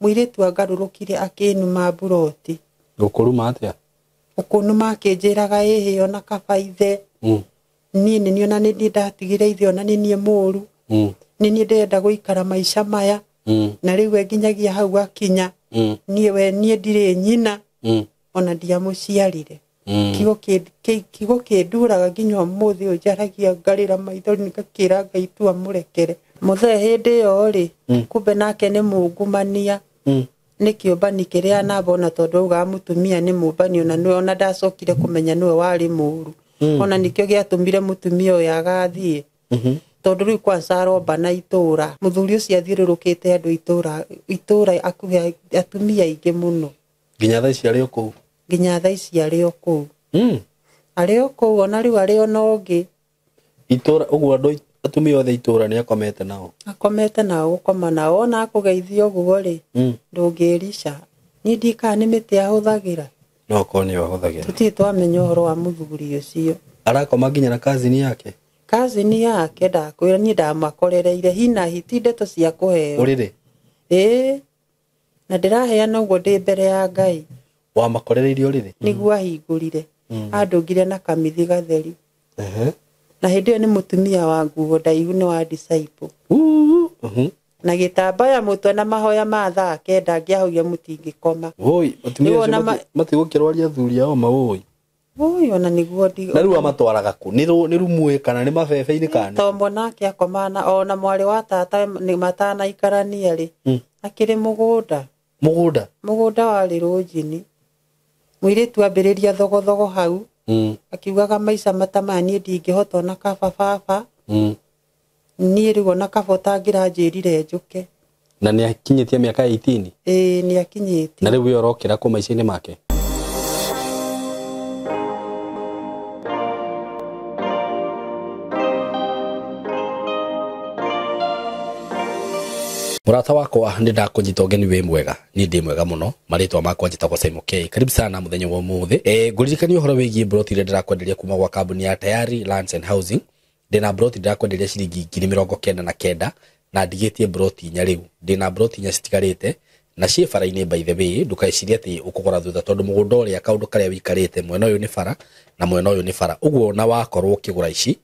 Mũirĩtu angarũrũkire akĩnuma mburoti. Gũkũruma atĩa? Gũkũnuma akĩnjĩraga ĩhĩ ona kaba ithe. Niĩ nĩ niĩ ona nĩ niĩ ndatigire ithe ona nĩ niĩ mũru. Nĩ niĩ ndĩrenda gũikara maica maya. Na rĩu we nginyagia hau akinya. Niĩ we niĩ ndirĩ nyina. Ona ndiamũciarire. Kiugo kĩnduraga nginya ũmũthĩ ũyũ njaragia ngarĩra maithori ngakĩra Ngai tu amũrekere. Mũthee hĩndĩ ĩyo rĩ, kumbe nake nĩ mungumania. Nĩ kĩũmbani kĩrĩa namba ona tondũ augaga mũtumia nĩ mũmbani ona nĩwe ona ndacokire kũmenya nĩwe warĩ mũru. Ona nĩkĩo gĩatũmire mũtumia ũyũ agathiĩ. Tondũ rĩu kwanza arombana itũra. Mũthuri ũcio athiũrũrũkĩte andũ itũra, itũra akuhĩ atumia aingĩ mũno. Nginya thaa ici arĩ o kũu? Nginya thaa ici arĩ o kũu. Arĩ o kũu ona rĩu arĩ ona ũngĩ. Itũra ũguo andũ atumia othe itũra nĩ akomete nao? Akomete nao gũkoma nao ona akũgeithia ũguo rĩ, ndũngĩrica. Niĩ ndikaga nĩ mĩtĩ ahũthagĩra. No okorwo nĩyo ahũthagĩra. Tũtirĩ twamenya ũhoro wa mũthuri ũcio. Arakoma nginya na cousin yake? Cousin yake ndakwĩra niĩ ndamakorereire hina hi ti ndeto cia kũheo. Ũrĩrĩ? Ĩĩ. Na ndĩraheana ũguo ndĩ mbere ya Ngai. Wamakorereirie ũrĩrĩ? Nĩguo ahingũrire. Andũngire na kamithi gatheri. Na hĩndĩ ĩyo nĩ mũtumia wa nguo ndaihu nĩ wa disciple. Na gĩtambaya mũtwe na mahoya ma thaa kenda angĩahũire mũtingĩkoma. Woi, atumia Rĩu acio ona matigũkĩrwaria athuri ao mawoi. Woi, ona nĩguo ndi- Na rĩu amatwaraga kũ? Nĩ rumu ĩ kana nĩ mabebe-inĩ kana nĩ? To mwanake akoma na ona mwarĩ wa tata nĩ matanaikarania rĩ. Akĩrĩ mũgũnda. Mũgũnda? Mũgũnda warĩ rũnjini. Mũirĩtu ambĩrĩria thogothogo hau. Akiugaga maica mata maya niĩ ndingĩhota ona kaba baba. Niĩ rĩu ona kaba ũtangĩranjĩrire njũke. Na nĩ akinyĩtie mĩaka 18? Ĩĩ, nĩ akinyĩtie. Na rĩu we ũrokĩra kũ maica-inĩ make? Mũrata wakwa nĩ ndakũnyita ũgeni wĩ mwega, niĩ ndĩ mwega mũno, marĩtwa makwa njĩtagwo Simon K. Karibu sana mũthenya wa ũmũthĩ. Ngũririkania ũhoro wĩgiĩ mburoti iria ndĩrakwenderia kuma gwa kambuni ya Tayari Lands and Housing. Ndĩna mburoti ndĩrakwenderia ciringi ngiri mĩrongo kenda na kenda na ndigĩtie mburoti inya rĩu. Ndĩna mburoti inya citigarĩte na ciĩ bara-inĩ by the way, ndũkaecirie atĩ ũkũgũra thutha tondũ mũgũnda ũrĩa kaũndũ karĩa wĩikarĩte mwena ũyũ nĩ bara na mwena ũyũ nĩ bara. Ũguo na wakorwo ũkĩgũra ici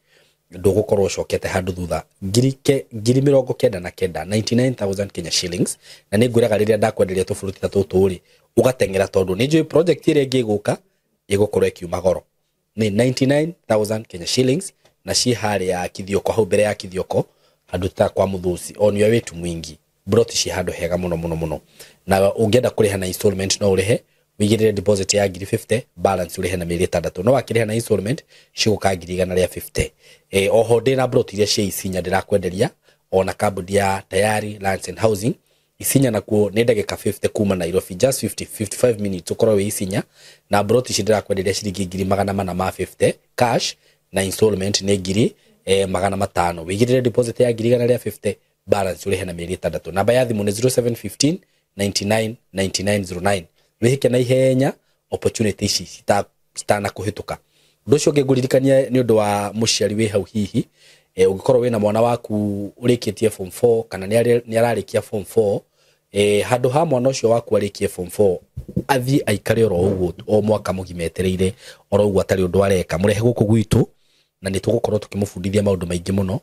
ndũgũkorwo ũcokete handũ thutha. Ngiri mĩrongo kenda na kenda, 99,000 Kenya shillings. Na nĩ ngwĩraga rĩrĩa ndakwenderia tũburuti ta tũtũ rĩ, ũgateng'era tondũ nĩ njũĩ project ĩrĩa ĩngĩ ĩgũka ĩgũkorwo ĩkiuma goro. Nĩ 99,000 Kenya shillings na ciĩ harĩa Kithioko, hau mbere ya Kithioko, handũ ta kwa Mũthũci, on your way to Mwingi. Mburoti ciĩ handũ hega mũno mũno mũno. Na ũngĩenda kũrĩha na installment no ũrĩhe, wĩigĩrĩre deposit ya ngiri 50, balance ũrĩhe na mĩeri ĩtandatũ. No wakĩrĩha na installment cigũka ngiri igana rĩa 50. Oho ndĩna mburoti iria cia Isinya ndĩrakwenderia ona kambuni ya Tayari Lands and Housing. Isinya nakuo nĩ ndagĩka 50 kuma Nairobi, just 55 minutes ũkorwo wĩ Isinya. Na mburoti ici ndĩrakwenderia ciringi ngiri magana mana ma 50 cash na installment nĩ ngiri magana matano. Wĩigĩrĩre deposit ya ngiri igana rĩa 50, balance ũrĩhe na mĩeri ĩtandatũ. Namba ya thimũ nĩ zero seven fifteen ninety-nine ninety-nine zero nine. Wĩhĩke na ihenya opportunity ici citanakũhĩtũka. Ũndũ ũcio ũngĩ ngũririkania nĩ ũndũ wa mũciari wĩ hau hihi, ũngĩkorwo wĩna mwana waku ũrĩkĩtie form 4 kana nĩ ararĩkia form 4, handũ ha mwana ũcio waku arĩkie form 4 athiĩ aikare oro ũguo o mwaka mũgima etereire oro ũguo atarĩ ũndũ areka, mũrehe gũkũ gwitũ na nĩ tũgũkorwo tũkĩmũbundithia maũndũ maingĩ mũno.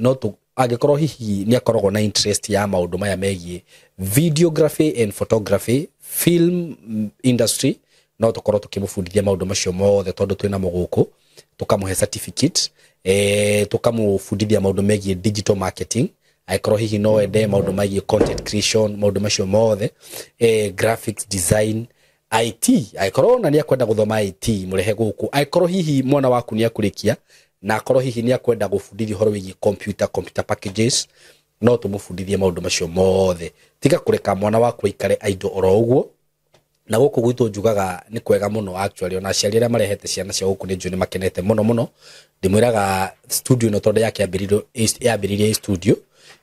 No angĩkorwo hihi nĩ akoragwo na interest ya maũndũ maya megiĩ videography and photography, film industry, no tũkorwo tũkĩmũbundithia maũndũ macio mothe tondũ twĩna namo gũkũ, tũkamũhe certificate, tũkamũbundithia maũndũ megiĩ digital marketing, angĩkorwo hihi no ende maũndũ megiĩ content creation, maũndũ macio mothe, graphics design, IT, angĩkorwo ona nĩ akwenda gũthoma IT, mũrehe gũkũ. Angĩkorwo hihi mwana waku nĩ akũrĩkia na akorwo hihi nĩ akwenda gũbundithio ũhoro wĩgiĩ computer, computer packages, no tũmũbundithie maũndũ macio mothe. Tiga kũreka mwana waku aikare idle oro ũguo. Na gũkũ gwitũ njugaga nĩ kwega mũno actually, ona aciari arĩa marehete ciana ciao gũkũ nĩ njũĩ nĩ makenete mũno mũno. Ndĩmwĩraga studio ĩno tondũ yambĩrĩirio studio,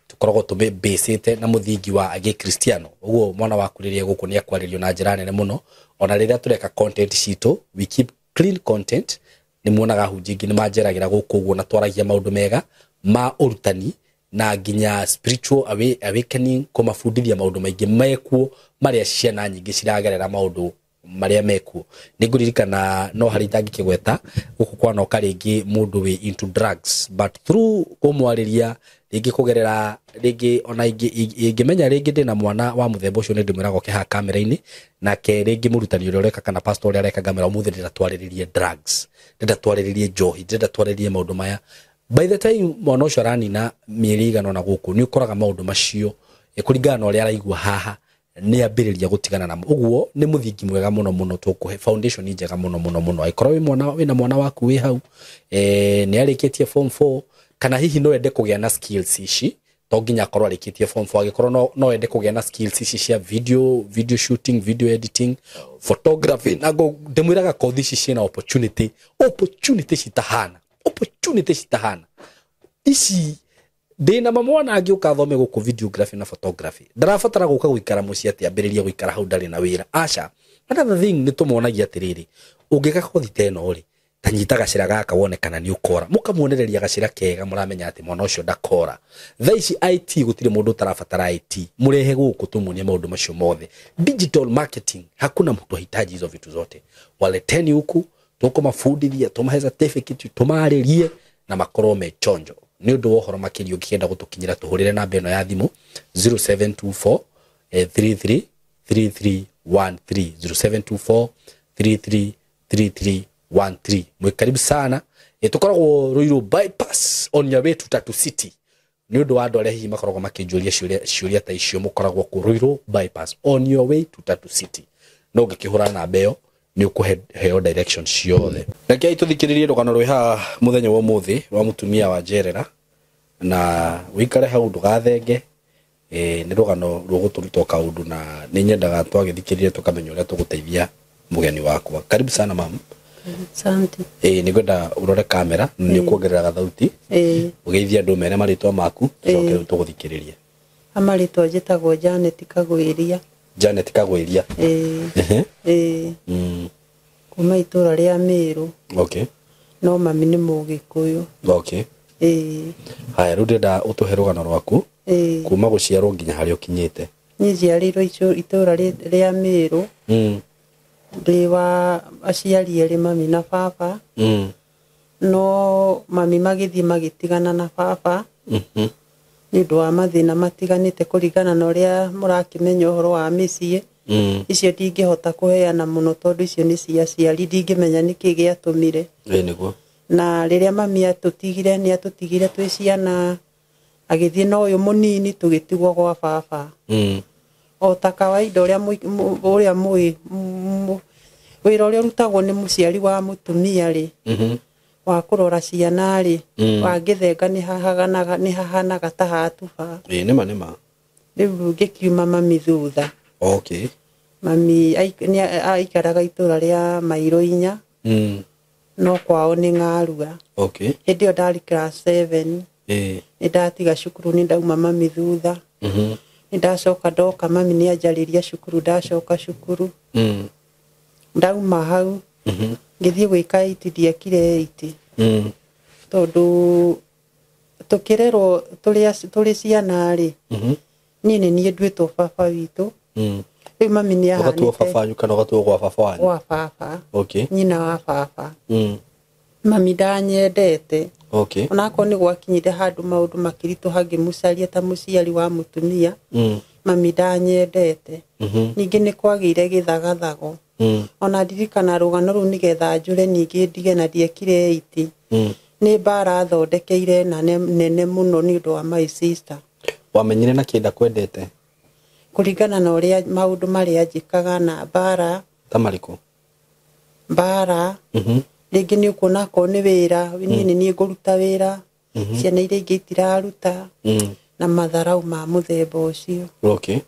tũkoragwo tũmĩbĩcĩte na mũthingi wa Gĩkristiano. Ũguo mwana waku rĩrĩa gũkũ nĩ akwarĩrio na njĩra nene mũno. Ona rĩrĩa tũreka content citũ, we keep clean content. Nĩ muonaga hunjia ingĩ nĩ manjeragĩra gũkũ ũguo na twaragia maũndũ mega ma ũrutani na nginya spiritual awakening, kũmabundithia maũndũ maingĩ mekuo marĩa ciana nyingĩ ciragerera maũndũ marĩa mekuo. Nĩ ngũririkana no harĩ itangĩkĩgweta gũkũ kwanoka rĩngĩ mũndũ wĩ into drugs, but through kũmwarĩria rĩngĩ kũgerera rĩngĩ ona ingĩmenya rĩngĩ ndĩna mwana wa mũthemba ũcio, nĩ ndĩmwĩraga oke haha kamera-inĩ, nake rĩngĩ mũrutani ũrĩa ũreka kana pastor ũrĩa areka ngamera ũmũthĩ ndĩrenda twarĩrĩrie drugs, ndĩrenda twarĩrĩrie njohi, ndĩrenda twarĩrĩrie maũndũ maya. By the time mwana ũcio aranina mĩeri ĩigana ũna gũkũ, nĩ ũkoraga maũndũ macio kũringana na ũrĩa araigua haha nĩ ambĩrĩria gũtigana namo. Ũguo nĩ mũthingi mwega mũno mũno, tũkũhe foundation njega mũno mũno mũno. Angĩkorwo wĩna mwana waku wĩ hau, nĩ arĩkĩtie form 4, kana hihi no ende kũgĩa na skills ici, to nginya akorwo arĩkĩtie form 4, angĩkorwo no ende kũgĩa na skills ici cia video shooting, video editing, photography, na ndĩmwĩraga kothi ici ciĩna opportunity citahana, opportunity citahana ici. Ndĩna mamwana angĩũka athome gũkũ videography na photography, ndarabatara gũka gũikara mũciĩ atĩ ambĩrĩrie gũikara hau ndarĩ na wĩra, aca. Another thing nĩ tũmonagia atĩrĩrĩ, ũngĩka kothi ta ĩno rĩ, ta nyita gacĩra gaka wone kana nĩ ũkora, mũkamuonereria gacĩra kega, mũramenya atĩ mwana ũcio ndakora. Thaa ici IT gũtirĩ mũndũ ũtarabatara IT, mũrehe gũkũ tũmuonie maũndũ macio mothe. Digital marketing, hakuna mtu ahitaji hizo vitu zote, waleteni huku tũkũmabundithia, tũmahe certificate, tũmarĩrie na makorwo me chonjo. Nĩ ũndũ wa ũhoro makĩria ũngĩenda gũtũkinyĩra tũhũrĩre namba ĩno ya thimũ 0724 33 3313, 0724 33 3313. Mwe karibu sana. Tũkoragwo Ruiru bypass on your way to Tatu City. Nĩ ũndũ wa andũ arĩa hihi makoragwo makĩnjũria ciũria ta icio, mũkoragwo kũ Ruiru bypass on your way to Tatu City. No ũngĩkĩhũra namba ĩyo nĩ ũkũheo direction ciothe. Rekei tũthikĩrĩrie rũgano rwĩ haha mũthenya wa ũmũthĩ rwa mũtumia wa njerera, na ũikare hau ndũgathenge. Nĩ rũgano rũgũtũruta kaũndũ, na nĩ nyendaga twagĩthikĩrĩrie tũkamenya ũrĩa tũgũteithia mũgeni wakwa. Karibu sana mam. Asante. Nĩ ngwenda ũrore kamera, nĩ ũkuongerera gathauti. Ũgeithie andũ mere marĩtwa maku, tũcoke rĩu tũgũthikĩrĩrie. Marĩtwa njĩtagwo Janet Kagwĩria. Janet Kagwĩria. Kuma itũra rĩa Meru. Okay. No mami nĩ Mũgĩkũyũ. Okay. Haya, rĩu ndĩrenda ũtũhe rũgano rwaku kuma gũciarwo nginya harĩa ũkinyĩte. Niĩ njiarĩirwo itũra rĩa Meru. Ndĩ wa aciari erĩ, mami na baba. No mami magĩthiĩ magĩtigana na baba. Nĩ ũndũ wa mathĩna matiganĩte kũringana na ũrĩa mũrakĩmenya ũhoro wa mĩciĩ. Icio ndingĩhota kũheana mũno tondũ icio nĩ cia aciari, ndingĩmenya nĩkĩ gĩatũmire. Nĩguo. Na rĩrĩa mami atũtigire, nĩ atũtigire twĩ ciana, agĩthiĩ na ũyũ mũnini tũgĩtigwo gwa baba. O ta kawaida ũrĩa mũĩ wĩra ũrĩa ũrutagwo nĩ mũciari wa mũtumia rĩ, wa kũrora ciana rĩ, wangĩthenga nĩ hahanaga ta hatuba. Nĩma nĩma. Rĩu ngĩkiuma mami thutha. Okay. Mami aikaraga itũra rĩa mairo 4. No kwao nĩ Ng'arua. Okay. Hĩndĩ ĩyo ndarĩ class 7. Nĩ ndatiga cukuru, nĩ ndauma mami thutha. Nĩ ndacoka ndoka, mami nĩ anjarĩria cukuru, ndacoka cukuru. Ndauma hau ngĩthiĩ gwĩka 8, ndiekire 8. Tondũ tũkĩrerwo tũrĩ ciana rĩ, niĩ nĩ niĩ nduĩtwo baba witũ. Rĩu mami nĩ ahanĩte. Ũgatuo baba wanyu kana ũgatuo gwa baba wanyu? Gwa baba. Okay. Nyina wa baba. Mami ndanyendete. Okay. Onakorwo nĩ gwakinyire handũ maũndũ makĩritũha ngĩmũcaria ta mũciari wa mũtumia, mami ndanyendete. Ningĩ nĩ kwagĩire gĩthagathago. Ona ndirikana rũgano rũu nĩgetha njũre ningĩ ndige na ndiekire 8. Nĩ mbara thondekeire nene mũno nĩ ũndũ wa my sister. Wamenyire na kĩ ndakwendete? Kũringana na ũrĩa maũndũ marĩa njĩkaga na mbara. Ta marĩkũ? Mbara. Rĩngĩ nĩ ũkuona akorwo nĩ wĩra, niĩ nĩ niĩ ngũruta wĩra, ciana iria ingĩ itiraruta, na matharau ma mũthemba ũcio. Okay.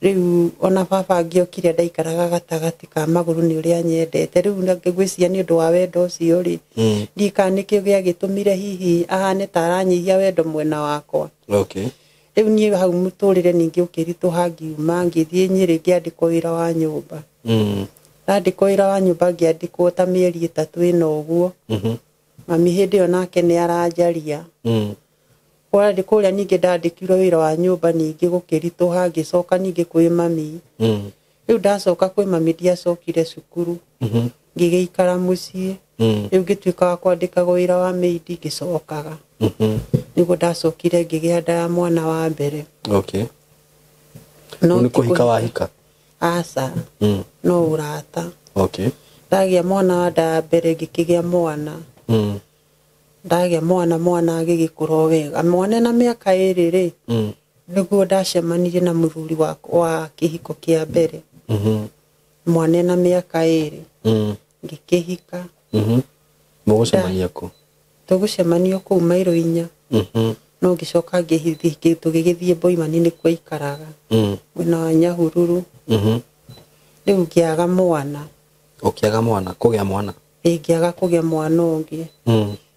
Rĩu ona baba angĩokire ndaikaraga gatagatĩ ka magũrũ nĩ ũrĩa nyendete. Rĩu ngwĩciria nĩ ũndũ wa wendo ũcio rĩ, ndiũĩ kana nĩkĩo gĩagĩtũmire hihi ahane ta aranyihia wendo mwena wakwa. Okay. Rĩu niĩ hau mũtũrĩre ningĩ ũkĩritũha, ngiuma ngĩthiĩ Nyĩrĩ ngĩandĩkwo wĩra wa nyũmba. Ndandĩkwo wĩra wa nyũmba ngĩandĩkwo ta mĩeri 3 ĩna ũguo. Mami hĩndĩ ĩyo nake nĩ aranjaria. Kwarĩ kũrĩa ningĩ ndandĩkirwo wĩra wa nyũmba ningĩ gũkĩritũha ngĩcoka ningĩ kwĩ mami. Rĩu ndacoka kwĩ mami ndiacokire cukuru. Ngĩgĩikara mũciĩ. Rĩu ngĩtuĩka wa kwandĩkagwo wĩra wa maid ngĩcokaga. Nĩguo ndacokire ngĩgĩa nda ya mwana wa mbere. Okay. No Nĩ ti kũhika wahika? Aca. No ũrata. Okay. Ndagĩa mwana wa nda ya mbere ngĩkĩgĩa mwana. Ndagĩa mwana mwana agĩgĩkũra o wega. Mwana na mĩaka 2 rĩ, nĩguo ndacemanirie na mũthuri wa kĩhiko kĩa mbere. Mwana na mĩaka 2. Ngĩkĩhika. Mũgũcemania kũ? Tũgũcemania kũu mairo 4. No ngĩcoka ngĩthiĩ tũgĩgĩthiĩ Boimani nĩkuo aikaraga. Mwena wa Nyahururu. Rĩu ngĩaga mwana. Ũkĩaga mwana, kũgĩa mwana? Ĩĩ, ngĩaga kũgĩa mwana ũngĩ.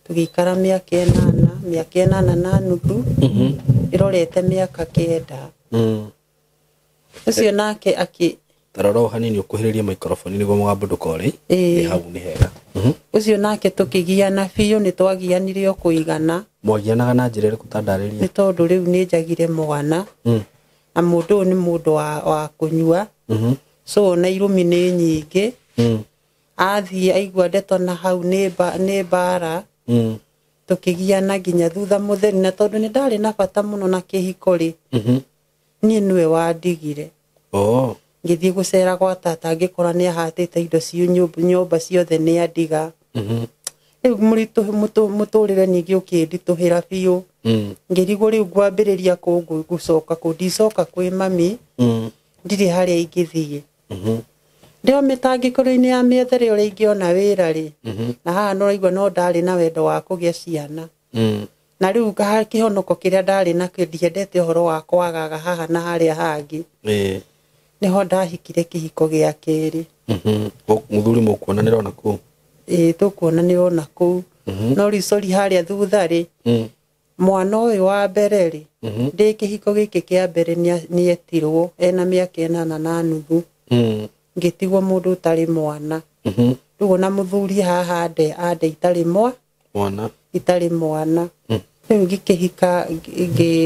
Tũgĩikara mĩaka 8, mĩaka 8 na nuthu. Ĩrorete mĩaka 9. Ũcio nake akĩ Tarora o hanini ũkuhĩrĩrie microphone nĩguo mũgambo ndũkore. Ĩĩ. Ĩ hau nĩ hega. Ũcio nake tũkĩgiana biũ, nĩ twagianire o kũigana. Mwagianaga na njĩra ĩrĩkũ ta ndarĩria? Nĩ tondũ rĩu nĩ njagire mwana. Na mũndũ ũyũ nĩ mũndũ wa kũnyua. So ona irũmi nĩ nyingĩ. Athiĩ aigua ndeto na hau nĩ mbara. Tũkĩgiana nginya thutha mũtheri, na tondũ nĩ ndarĩ na bata mũno na kĩhiko rĩ, niĩ nĩwe wandigire. Ngĩthiĩ gũcera gwa tata ngĩkora nĩ ahatĩte indo cio nyũmba ciothe nĩ andiga. Rĩu mũtũrĩre ningĩ ũkĩnditũhĩra biũ. Ngĩrigwo rĩu ngwambĩrĩria kũ ngũcoka kũ, ndicoka kwĩ mami, ndirĩ harĩa ingĩthiĩ. Ndĩo mĩtangĩko-inĩ ya mĩethere ũrĩa ingĩona wĩra rĩ, na haha nĩũraigua no ndarĩ na wendo wa kũgĩa ciana. Na rĩu kĩhonoko kĩrĩa ndarĩ nakĩo ndiendete ũhoro wa kwagaga haha na harĩa hangĩ. Nĩho ndahikire kĩhiko gĩa kerĩ. Mũthuri mũkuonanĩra ona kũu? Ĩĩ, tũkuonanĩra ona kũu. No rĩu sorry harĩa thutha rĩ, mwana ũyũ wa mbere rĩ, ndĩ kĩhiko gĩkĩ kĩa mbere nĩetirwo ena mĩaka 8 na nuthu. Ngĩtigwo mũndũ ũtarĩ mwana. Rĩu ona mũthuri haha ande itarĩ mwana. Itarĩ mwana. Rĩu ngĩkĩhika,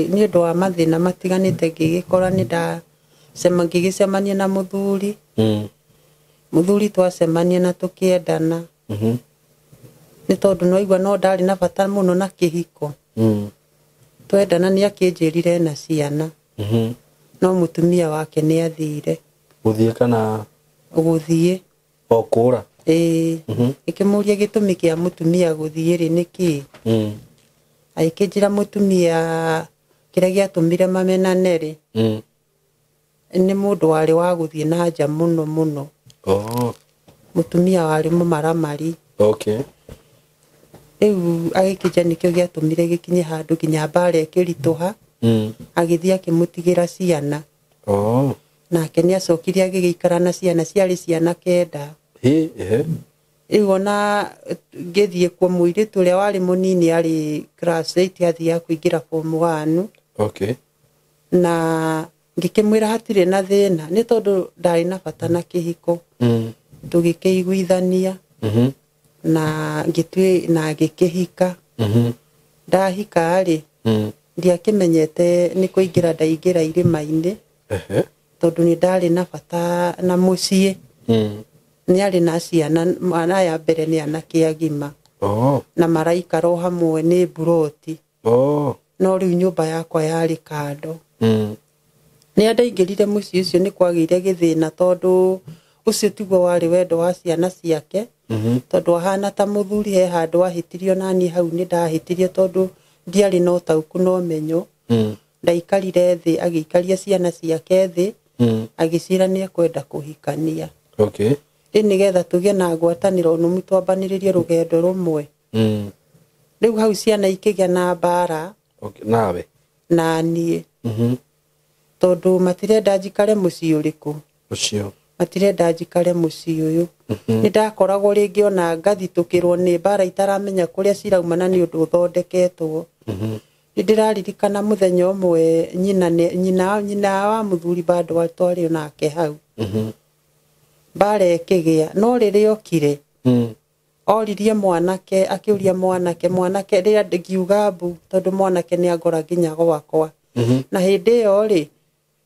nĩ ũndũ wa mathĩna matiganĩte ngĩgĩkora nĩ ngĩgĩcemania na mũthuri. Mũthuri twacemania na tũkĩendana. Nĩ tondũ nĩwaigua no ndarĩ na bata mũno na kĩhiko. Twendana nĩ akĩnjĩrire ena ciana. No mũtumia wake nĩ athire. Gũthiĩ kana? Gũthiĩ. O kũra? Ĩĩ. Ngĩkĩmũria gĩtũmi kĩa mũtumia gũthiĩ rĩ nĩ kĩĩ? Agĩkĩnjĩra mũtumia kĩrĩa gĩatũmire mamenane rĩ, nĩ mũndũ warĩ wa gũthiĩ na nja mũno mũno. Mũtumia warĩ mũmaramari. Rĩu agĩkĩnjĩra nĩkĩo gĩatũmire gĩkinye handũ nginya mbara ĩkĩritũha. Agĩthiĩ akĩmũtigĩra ciana. Nake nĩ acokire agĩgĩikara na ciana, ciarĩ ciana 9. Rĩu ona ngĩthiĩ kuo mũirĩtu ũrĩa warĩ mũnini arĩ class 8 athiaga kũingĩra form 1. Na ngĩkĩmwĩra hatirĩ na thĩna nĩ tondũ ndarĩ na bata na kĩhiko. Tũgĩkĩiguithania. Na ngĩtue na ngĩkĩhika. Ndahika rĩ, ndiakĩmenyete nĩ kũingĩra ndaingĩra irĩma-inĩ. Tondũ nĩ ndarĩ na bata na mũciĩ. Nĩ arĩ na ciana, mwana ya mbere nĩ anake agima. Na maraikara o hamwe nĩ mburoti. No rĩu nyũmba yakwa yarĩ kando. Nĩ ndaingĩrire mũciĩ ũcio nĩ kwagĩire gĩthĩna tondũ ũcio tiguo warĩ wendo wa ciana ciake. Tondũ ahana ta mũthuri he handũ ahĩtirio na niĩ hau nĩ ndahĩtirie tondũ ndiarĩ na ũtaũku na ũmenyo. Ndaikarire thĩ, agĩikaria ciana ciake thĩ, agĩciĩra nĩ ekwenda kũhikania. Rĩu nĩgetha tũgĩe na ngwatanĩro nũmu twambanĩrĩrie rũgendo rũmwe. Rĩu hau ciana ikĩgĩa na mbara. Nawe? Na niĩ. Tondũ matirenda njikare mũciĩ ũrĩkũ? Ũcio. Matirenda njikare mũciĩ ũyũ. Nĩ ndakoragwo rĩngĩ ona ngathitũkĩrwo nĩ mbara itaramenya kũrĩa cirauma na nĩ ũndũ ũthondeketwo. Nĩ ndĩraririkana mũthenya ũmwe nyina wa mũthuri bado twarĩ nake hau. Mbara ĩkĩgĩa, no rĩrĩa okire, Oririe mwanake, akĩũria mwanake, mwanake rĩrĩa ngiuga mbu tondũ mwanake nĩ angora nginya gwakwa. Na hĩndĩ ĩyo rĩ,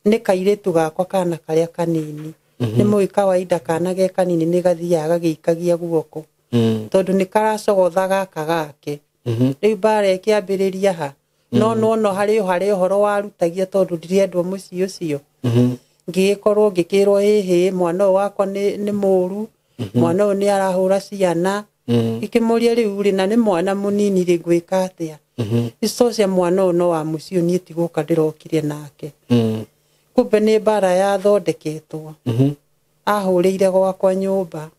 nĩ kairĩtu gakwa kana karĩa kanini. Nĩ mũĩ kawaida kana ge kanini nĩ gathiaga gagĩikagia guoko. Tondũ nĩ karacogotha gaka gake. Rĩu mbara ĩkĩambĩrĩria ha. No no harĩ harĩ ũhoro warutagia tondũ ndirendwo mũciĩ ũcio. Ngĩgĩkorwo ngĩkĩrwo ĩhĩ mwana ũyũ wakwa nĩ mũru, mwana ũyũ nĩ arahũra ciana. Ngĩkĩmũria rĩu rĩ, na nĩ mwana mũnini rĩ, ngwĩka atĩa? Ico cia mwana ũyũ no wa mũciĩ niĩ ti gũka ndĩrokire nake. Kumbe nĩ mbara yathondeketwo. Ahũrĩire gwakwa nyũmba.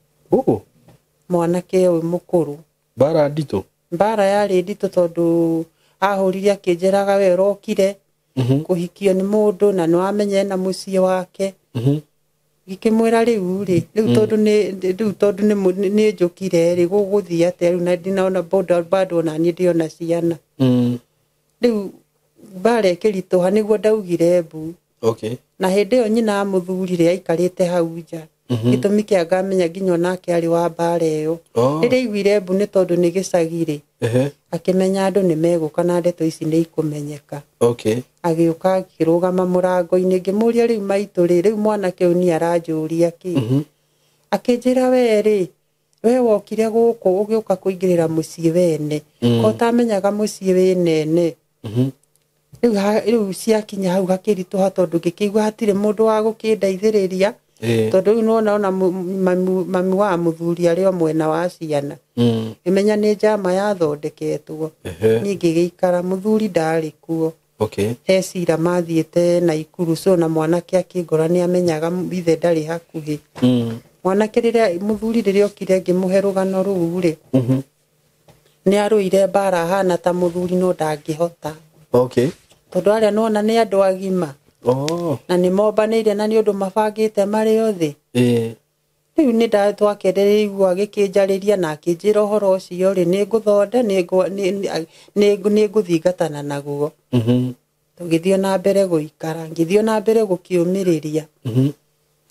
Mwanake ũyũ mũkũrũ. Mbara nditũ? Mbara yarĩ nditũ tondũ ahũrire akĩnjĩraga we ũrokire kũhikio nĩ mũndũ na nĩwamenya ena mũciĩ wake. Ngĩkĩmwĩra rĩu rĩ, rĩu tondũ rĩu tondũ nĩ njũkire rĩ, gũgũthiĩ atĩa rĩu na ndinaona bado ona niĩ ndĩona ciana. Rĩu mbara ĩkĩritũha nĩguo ndaugire mbu. Na hĩndĩ ĩyo nyina mũthuri rĩ aikarĩte hau nja. Gĩtũmi kĩa ngamenya nginya onake arĩ wa mbara ĩyo. Rĩrĩa aiguire mbu nĩ tondũ nĩ gĩcagi rĩ, akĩmenya andũ nĩ megũka na ndeto ici nĩ ikũmenyeka. Agĩũka akĩrũgama mũrango-inĩ, ngĩmũria rĩu maitũ rĩ, rĩu mwanake ũyũ niĩ aranjũria kĩ? Akĩnjĩra we rĩ, we wokire gũkũ ũgĩũka kũingĩrĩra mũciĩ wene. Ko ũtamenyaga mũciĩ wĩ nene. Rĩu ciakinya hau hakĩritũha tondũ ngĩkĩigua hatirĩ mũndũ wa gũkĩndeithĩrĩria. Tondũ rĩu nĩwona ona mami wa mũthuri arĩ o mwena wa ciana. Ngĩmenya nĩ njama yathondeketwo. Niĩ ngĩgĩikara mũthuri ndarĩ kuo. He cira mathiĩte Naikuru, so na mwanake akĩngora nĩ amenyaga ithe ndarĩ hakuhĩ. Mwanake rĩrĩa mũthuri rĩrĩa okire ngĩmũhe rũgano rũu rĩ, nĩ arũire mbara ahana ta mũthuri no ndangĩhota. Tondũ arĩa nĩwona nĩ andũ agima. Na nĩ mombanĩire na nĩ ũndũ mabangĩte marĩ othe. Rĩu nĩ twakendereirwo agĩkĩnjarĩria na akĩnjĩra ũhoro ũcio rĩ, nĩ ngũthonde, nĩ ngũthingatana naguo. Tũgĩthiĩ na mbere gũikara, ngĩthiĩ na mbere gũkĩũmĩrĩria.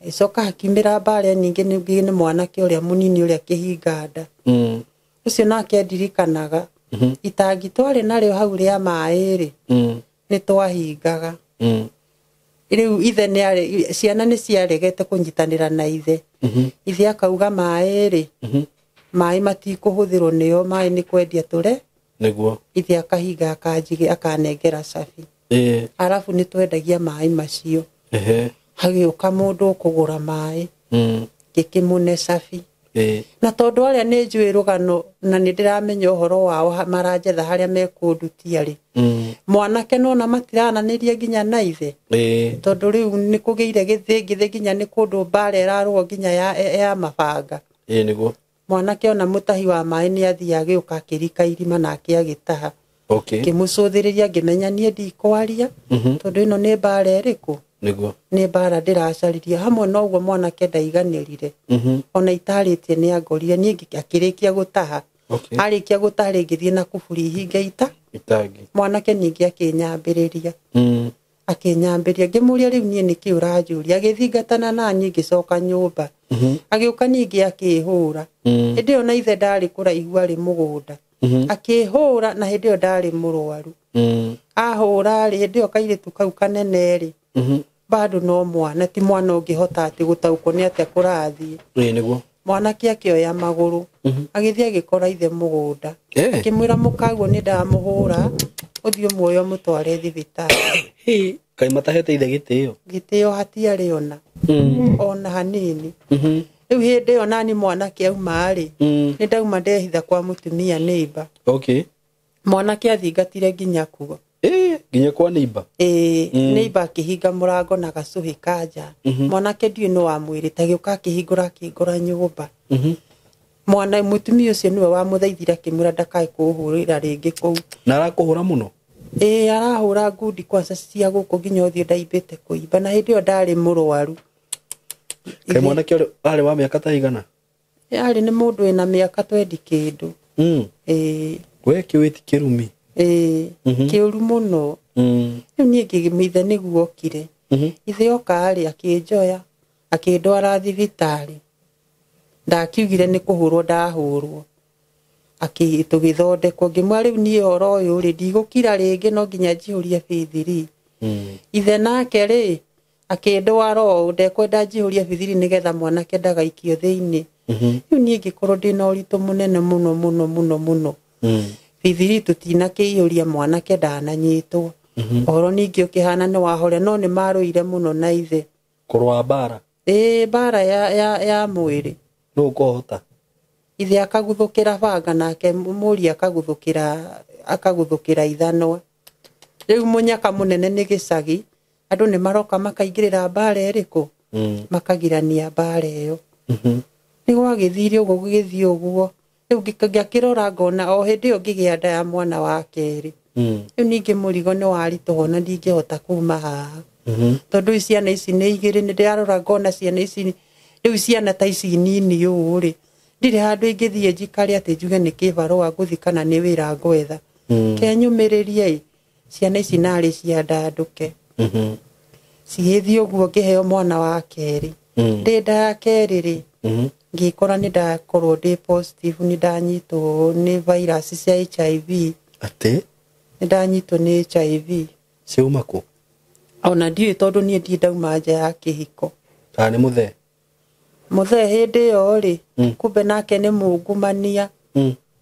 Ĩcoka hakiumĩra mbara nyingĩ nĩ mwanake ũrĩa mũnini ũrĩa kĩhinga nda. Ũcio nake ndirikanaga. Itangi twarĩ narĩo hau rĩa maĩ rĩ, nĩ twahingaga. Rĩu ithe nĩ ciana nĩ ciaregete kũnyitanĩra na ithe. Ithe akauga maĩ rĩ, maĩ matikũhũthĩrwo nĩo, maĩ nĩ kwendia tũre. Nĩguo. Ithe akahinga akanjige akanengera cabi. Arabu nĩ twendagia maĩ macio. Hagĩũka mũndũ ũkũgũra maĩ. Ngĩkĩmũne cabi. Na tondũ arĩa nĩ njũĩ rũgano na nĩ ndĩramenya ũhoro wao maranjetha harĩa mekũndutia rĩ. Mwanake nona matirananĩria nginya na ithe. Tondũ rĩu nĩ kũgĩire gĩthĩngĩthĩ nginya nĩ kũndũ mbara ĩrarũo nginya ya mabanga. Nĩguo. Mwanake ona mũtahi wa maĩ nĩ athiĩ agĩũka akĩrika irima nake agĩtaha. Ngĩmũcũthĩrĩria ngĩmenya niĩ ndikwaria tondũ ĩno nĩ mbara ĩrĩkũ? Nĩguo. Nĩ mbara ndĩracaririe hamwe na ũguo mwanake ndaiganĩrire. Ona itarĩtie nĩ angorire niĩ akĩrĩkia gũtaha. Arĩkia gũtaha rĩ ngĩthiĩ na kuburi ihinge ita. Itangi. Mwanake ningĩ akĩnyambĩrĩria. Akĩnyambĩrĩria ngĩmũria rĩu niĩ nĩkĩ ũranjũria? Agĩthingatana na niĩ ngĩcoka nyũmba. Agĩũka ningĩ akĩhũra. Hĩndĩ ĩyo na ithe ndarĩ kũraihu arĩ mũgũnda. Akĩhũra na hĩndĩ ĩyo ndarĩ mũrwaru. Ahũra rĩ, hĩndĩ ĩyo kairĩtu kau kanene rĩ, bado no mwana, ti mwana ũngĩhota atĩ gũtaũkwo nĩ atĩa kũrathiĩ. Nĩguo. Mwanake akĩoya magũrũ, agĩthiĩ agĩkora ithe mũgũnda. Akĩmwĩra mũkaguo nĩ ndamũhũra, ũthiĩ ũmuoye ũmũtware thibitarĩ. Kaĩ matahete ithe gĩtĩo? Gĩtĩo hatiarĩ ona. Ona hanini. Rĩu hĩndĩ ĩyo nani mwanake auma rĩ, nĩ ndauma ndehitha kwa mũtumia neighbor. Mwanake athingatire nginya kuo. Nginya kwa neighbor? Neighbor akĩhinga mũrango na gacũhĩ ka nja. Mwanake ndiũĩ nĩ wamwĩrĩte, agĩũka akĩhingũra akĩngora nyũmba. Mwana mũtumia ũcio nĩwe wamũthaithire akĩmwĩra ndakae kũhũrĩra rĩngĩ kũu. Na arakũhũra mũno? Arahũra ngundi kwanza cia gũkũ nginya ũthiũ ndaimbĩte kũimba, na hĩndĩ ĩyo ndarĩ mũrwaru. Kaĩ mwanake ũrĩa arĩ wa mĩaka ta igana? Arĩ nĩ mũndũ wĩna mĩaka 20 kĩndũ. We kĩwĩti kĩrumi? Kĩũru mũno. Rĩu niĩ ngĩmĩithe nĩguo okire. Ithe oka rĩ, akĩnjoya, akĩndwara thibitarĩ. Ndakiugire nĩ kũhũrwo ndahũrwo. Tũgĩthondekwo ngĩmwĩra rĩu niĩ ũhoro ũyũ rĩ ndigũkira rĩngĩ no nginya njihũrie B3. Ithe nake rĩ akĩndwara ũũ ndekwenda njihũrie B3 nĩgetha mwanake ndagaikio thĩinĩ. Rĩu niĩ ngĩkorwo ndĩna ũritũ mũnene mũno mũno mũno mũno. B3 tũtinakĩihũria mwanake ndananyitwo. Ũhoro ningĩ ũkĩhana nĩ wahore no nĩ marũire mũno na ithe. Kũrũa mbara? Ĩĩ mbara ya mwĩrĩ. Nũ ũkũhota? Ithe akaguthũkĩra banga nake mũriũ akaguthũkĩra ithanwa. Rĩu mũnyaka mũnene nĩ gĩcagi andũ nĩ maroka makaingĩrĩra mbara ĩrĩkũ? Makagirania mbara ĩyo. Nĩ gwagĩthire ũguo gũgĩthiĩ ũguo. Rĩu ngĩkĩrora ngona o hĩndĩ ĩyo ngĩgĩa nda ya mwana wa kerĩ. Rĩu ningĩ mũrigo nĩ waritũha na ndingĩhota kuma haha. Tondũ ciana ici nĩ igĩrĩ nĩ ndĩrarora ngona ciana ici rĩu ciana ta ici nini ũũ rĩ ndirĩ handũ ingĩthiĩ njikare atĩ njuge nĩ kĩbarũa ngũthiĩ kana nĩ wĩra ngwetha. Kenyũmĩrĩrie ciana ici narĩ ciandandũke. Cigĩthiĩ ũguo ngĩheo mwana wa kerĩ. Ndĩ nda ya kerĩ rĩ ngĩkora nĩ ndakorwo ndĩ positive nĩ ndanyitwo nĩ virus cia HIV. Atĩ? Nĩ ndanyitwo nĩ HIV. Ciauma kũ? Ona ndiũĩ tondũ niĩ ndirĩ ndauma nja ya kĩhiko. Kana nĩ mũthee? Mũthee hĩndĩ ĩyo rĩ kumbe nake nĩ mungumania.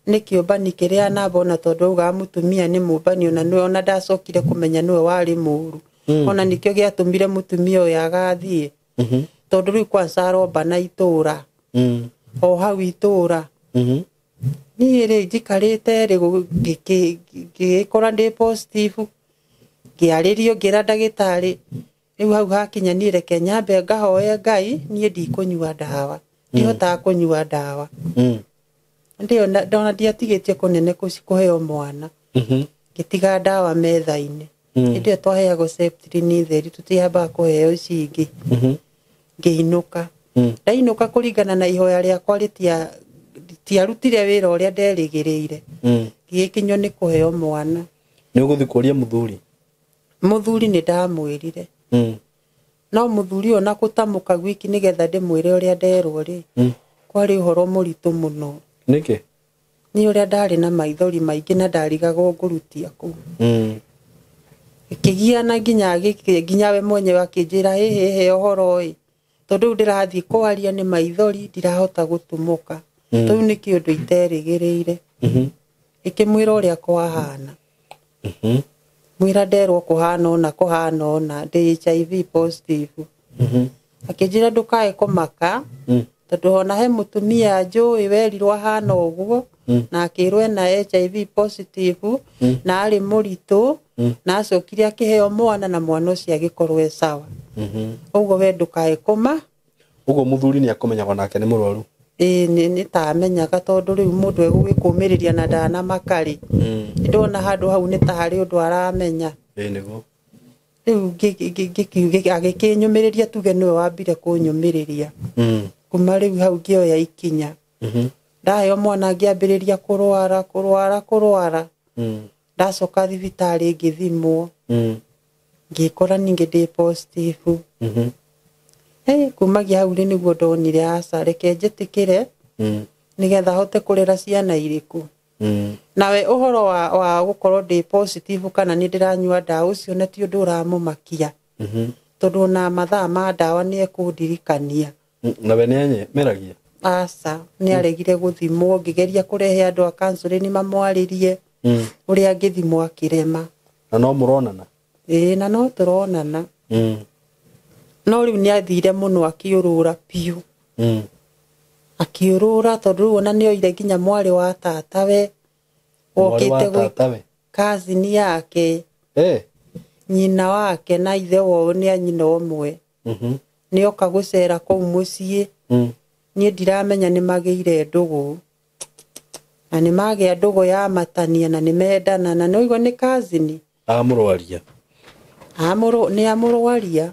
Nĩ kĩũmbani kĩrĩa namba ona tondũ augaga mũtumia nĩ mũmbani ona nĩwe ona ndacokire kũmenya nĩwe warĩ mũru. Ona nĩkĩo gĩatũmire mũtumia ũyũ agathiĩ. Tondũ rĩu kwanza arombana itũra. O hau itũra. Niĩ rĩ njikarĩte rĩ ngĩgĩkora ndĩ positive ngĩarĩrio ngĩra ndagĩtarĩ rĩu hau hakinya niĩ reke nyambe ngahoe Ngai niĩ ndikũnyua ndawa. Ndihotaga kũnyua ndawa. Ndona ndiatigĩtie kũnene kũheo mwana. Ngĩtiga ndawa metha-inĩ. Hĩndĩ ĩyo twaheagwo Septrin theri tũtiambaga kũheo ici ingĩ. Ngĩinũka. Ndainũka kũringana na ihoya rĩakwa rĩtiarutire wĩra ũrĩa nderĩgĩrĩire. Ngĩgĩkinywo nĩ kũheo mwana. Nĩ ũgũthiĩ kũria mũthuri? Mũthuri nĩ ndamwĩrire. No mũthuri ona gũtamũka gwiki nĩgetha ndĩmwĩre ũrĩa nderwo rĩ kwarĩ ũhoro mũritũ mũno. Nĩkĩ? Nĩ ũrĩa ndarĩ na maithori maingĩ na ndarigagwo ngũrutia kũ. Ĩkĩgiana nginya we mwenyewe akĩnjĩra hĩhĩhĩ ũhoro ĩ tondũ rĩu ndĩrathiĩ kwaria nĩ maithori ndirahota gũtumũka. Rĩu nĩ kĩũndũ iterĩgĩrĩire. Ĩkĩmwĩra ũrĩa kwahana. Mwĩra nderwo kũhana ũna kũhana ũna ndĩ HIV positive. Akĩnjĩra ndũkae kũmaka tondũ ona he mũtumia njũĩ werirwo ahana ũguo na akĩrwo ena HIV positive na arĩ mũritũ na acokire akĩheo mwana na mwana ũcio agĩkorwo e sawa. Ũguo we ndũkae kũma. Ũguo mũthuri nĩ akũmenyaga nake nĩ mũrwaru? Ĩĩ nĩ ta amenyaga tondũ rĩu mũndũ egũgĩkũmĩrĩria na ndanamaka rĩ. Ndona handũ hau nĩ ta harĩ ũndũ aramenya. Ĩĩ nĩguo. Rĩu agĩkĩnyũmĩrĩria tuge nĩwe wambire kũnyũmĩrĩria. Kuma rĩu hau ngĩoya ikinya. Ndaheo mwana ngĩambĩrĩria kũrwara kũrwara kũrwara. Ndacoka thibitarĩ ngĩthimwo. Ngĩkora ningĩ ndĩ positive. Kumagia hau rĩ nĩguo ndonire aca reke njĩtĩkĩre nĩgetha hote kũrera ciana irĩkũ. Nawe ũhoro wa gũkorwo ndĩ positive kana nĩ ndĩranyua ndawa ũcio na ti ũndũ ũramũmakia. Tondũ ona mathaa ma ndawa nĩ ekũndirikania. Nawe nĩ meragia? Aca nĩ aregire gũthimwo ngĩgeria kũrehe andũ a counseling mamwarĩrie ũrĩa angĩthimwo akĩrema. Na no mũronana? Ĩĩ na no tũronana. No rĩu nĩ athire mũno akĩũrũra biũ. Akĩũrũra tondũ rĩu ona nĩ oire nginya mwarĩ wa tatawe wokĩte gwĩ cousin yake. Nyina wake na ithe wao nĩ a nyina ũmwe. Nĩ oka gũcera kũu mũciĩ. Niĩ ndiramenya nĩ magĩire ndũgũ. Na nĩ magĩa ndũgũ ya matania na nĩ mendana na nĩ ũigua nĩ cousin. Amũrwaria. Nĩ amũrwaria.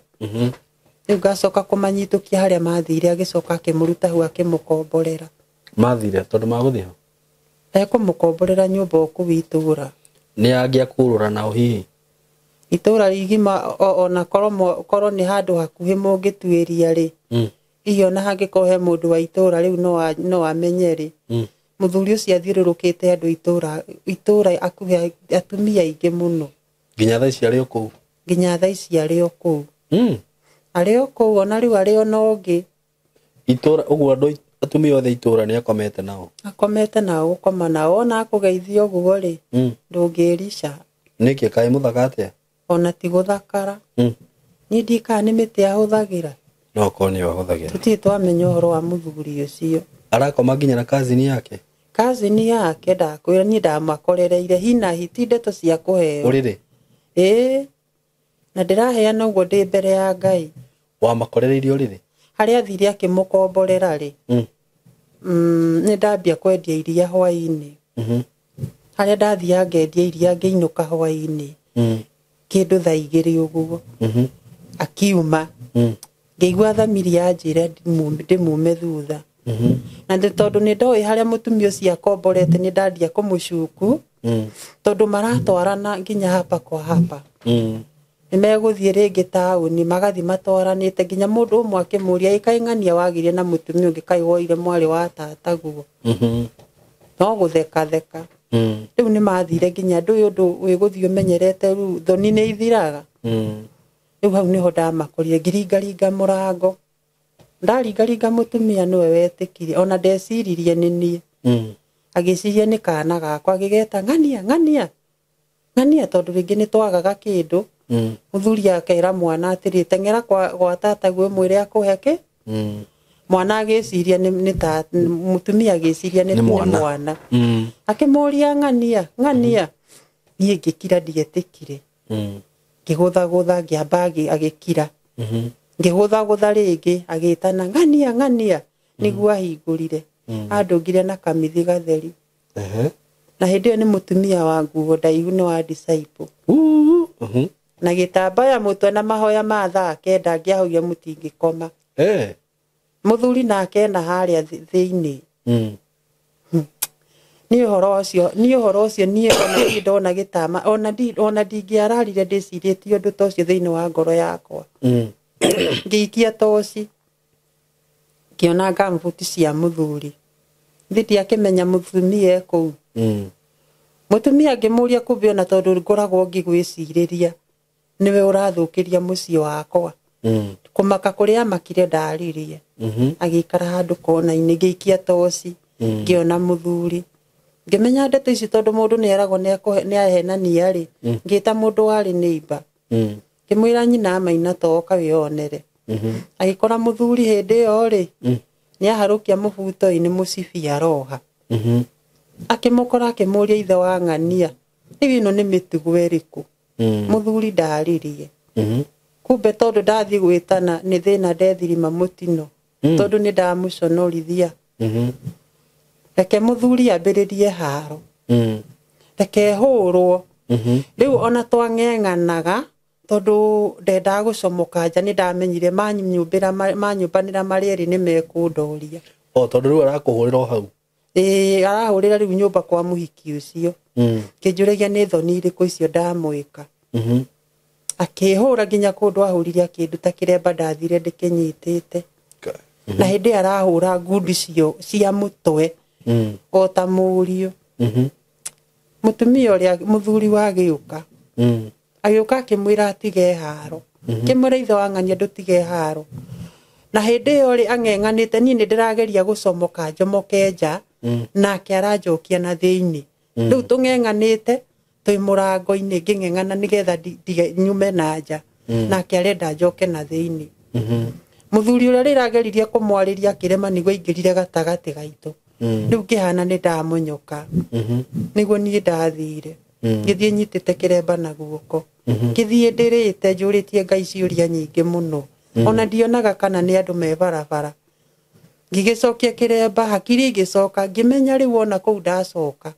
Rĩu ngacoka kũmanyitũkia harĩa mathire agĩcoka akĩmũruta hau akĩmũkomborera. Mathire tondũ magũthiĩ ho? Ekũmũkomborera nyũmba o kũu itũra. Nĩ angĩakũrũra nao hihi? Itũra rigima ona korwo nĩ handũ hakuhĩ mũngĩtuĩria rĩ. Hihi ona hangĩkorwo he mũndũ wa itũra rĩu no amenye rĩ. Mũthuri ũcio athiũrũrũkĩte andũ itũra akuhĩ atumia aingĩ mũno. Nginya thaa ici arĩ o kũu. Nginya thaa ici arĩ o kũu. Arĩ o kũu ona rĩu arĩ ona ũngĩ. Itũra ũguo andũ atumia othe itũra nĩ akomete nao. Akomete nao gũkoma nao ona akũgeithia ũguo rĩ ndũngĩrica. Nĩkĩ kaĩ mũthaka atĩa? Ona ti gũthakara. Niĩ ndikaga nĩ mĩtĩ ahũthagĩra. No korwo nĩyo ahũthagĩra. Tũtirĩ twamenya ũhoro wa mũthuri ũcio. Arakoma nginya na kazini yake? Kazini yake ndakwĩra niĩ ndamakorereire hinahi ti ndeto cia kũheo. Ũrĩrĩ? Ĩĩ. Na ndĩraheana ũguo ndĩ mbere ya Ngai. Wamakorereirie ũrĩrĩ? Harĩa athire akĩmũkomborera rĩ. Nĩ ndambia kwendia iria hwaĩ-inĩ. Harĩa ndathiaga ngendia iria ngĩinũka hwaĩ-inĩ. Kĩndũ thaa igĩrĩ ũguo. Akiuma. Ngĩigua thamiri yanjĩra ndĩmume thutha. Na nĩ tondũ nĩ ndoĩ harĩa mũtumia ũcio akomborete nĩ ndandia kũmũcuku. Tondũ maratwarana nginya hapa kwa hapa. Nĩ megũthiĩ rĩngĩ taũni magathiĩ matwaranĩte nginya mũndũ ũmwe akĩmũria ĩ kaĩ ng'ania wagĩire na mũtumia ũngĩ kaĩ woire mwarĩ wa tataguo. No gũthekatheka. Rĩu nĩ mathire nginya ndũĩ ũndũ wĩgũthiĩ ũmenyerete rĩu thoni nĩ ithiraga. Rĩu hau nĩho ndamakorire ngĩringaringa mũrango. Ndaringaringa mũtumia nĩwe wetĩkirie ona ndeciririe nĩ niĩ. Agĩciria nĩ kana gakwa agĩgeta ng'ania ng'ania ng'ania tondũ rĩngĩ nĩ twagaga kĩndũ. Mũthuri akera mwana atĩrĩ teng'era gwa tataguo mwĩre akũhe kĩ. Mwana agĩciria nĩ ta mũtumia agĩciria nĩ mwana. Akĩmũria ng'ania ng'ania. Niĩ ngĩkira ndietĩkire. Ngĩgũthagũtha ngĩamba agĩkira. Ngĩgũthagũtha rĩngĩ agĩtana ng'ania ng'ania nĩguo ahingũrire. Andũngire na kamithi gatheri. Na hĩndĩ ĩyo nĩ mũtumia wa nguo ndaihu nĩ wa disciple. Na gĩtambaya mũtwe na mahoya ma thaa kenda ngĩahũria mũtingĩkoma. Mũthuri nake ena harĩa thĩinĩ. Nĩ ũhoro ũcio niĩ ona niĩ ndona gĩtama ona ndingĩararire ndĩcirĩtie ũndũ ta ũcio thĩinĩ wa ngoro yakwa. Ngĩikia toci ngĩona ngambuti cia mũthuri. Thĩ ndiakĩmenya mũtumia e kũu. Mũtumia ngĩmũria kumbe ona tondũ ngoragwo ngĩgwĩcirĩria nĩwe ũrathũkĩria mũciĩ wakwa. Kũmaka kũrĩa amakire ndaririe. Agĩikara handũ kona-inĩ ngĩikia toci ngĩona mũthuri. Ngĩmenya ndeto ici tondũ mũndũ nĩeragwo nĩ ahenania rĩ. Ngĩta mũndũ warĩ neighbor. Ngĩmwĩra nyina Maina toka wĩonere. Agĩkora mũthuri hĩndĩ ĩyo rĩ nĩaharũkia mũbuto-inĩ mũcibi aroha. Akĩmũkora akĩmũria ithe wa ng'ania rĩu ĩno nĩ mĩtugo ĩrĩkũ. Mũthuri ndaririe. Kumbe tondũ ndathiĩ gwĩtana nĩ thĩna ndethirima mũtino. Tondũ nĩ ndamũconorithia. Reke mũthuri ambĩrĩrie haro. Reke hũrwo. Rĩu ona twang'eng'anaga tondũ ndendaga gũcomoka nja nĩ ndamenyire manyũmbanĩra marĩ erĩ nĩ mekũndoria. O tondũ rĩu arakũhũrĩra o hau. Ĩĩ arahũrĩra rĩu nyũmba kwa mũhiki ũcio. Kĩnjũragia nĩ thoni irĩkũ icio ndamwĩka. Akĩhũra nginya kũndũ ahũrire akĩnduta kĩremba ndathire ndĩkĩnyitĩte. Na hĩndĩ ĩyo arahũra ngundi cia mũtwe o ta mũriũ. Mũtumia ũrĩa mũthuri wa agĩũka. Agĩũka akĩmwĩra atige haro. Kĩmwĩra ithe wa ng'ania ndũtige haro. Na hĩndĩ ĩyo rĩ ang'eng'anĩte niĩ nĩ ndĩrageria gũcomoka njomoke nja nake aranjokia na thĩinĩ. Rĩu tũng'eng'anĩte twĩ mũrango-inĩ ngĩng'eng'ana nĩgetha nyume na nja nake arenda njoke na thĩinĩ. Mũthuri ũrĩa rĩrageririe kũmwarĩria akĩrema nĩguo aingĩrire gatagatĩ gaitũ. Rĩu ngĩhana nĩ ndamũnyoka. Nĩguo niĩ ndathire. Ngĩthiĩ nyitĩte kĩremba na guoko. Ngĩthiĩ ndĩrĩte njũrĩtie Ngai ciũria nyingĩ mũno. Ona ndionaga kana nĩ andũ me barabara. Ngĩgĩcokia kĩremba hakiri igĩcoka ngĩmenya rĩu ona kũu ndacoka.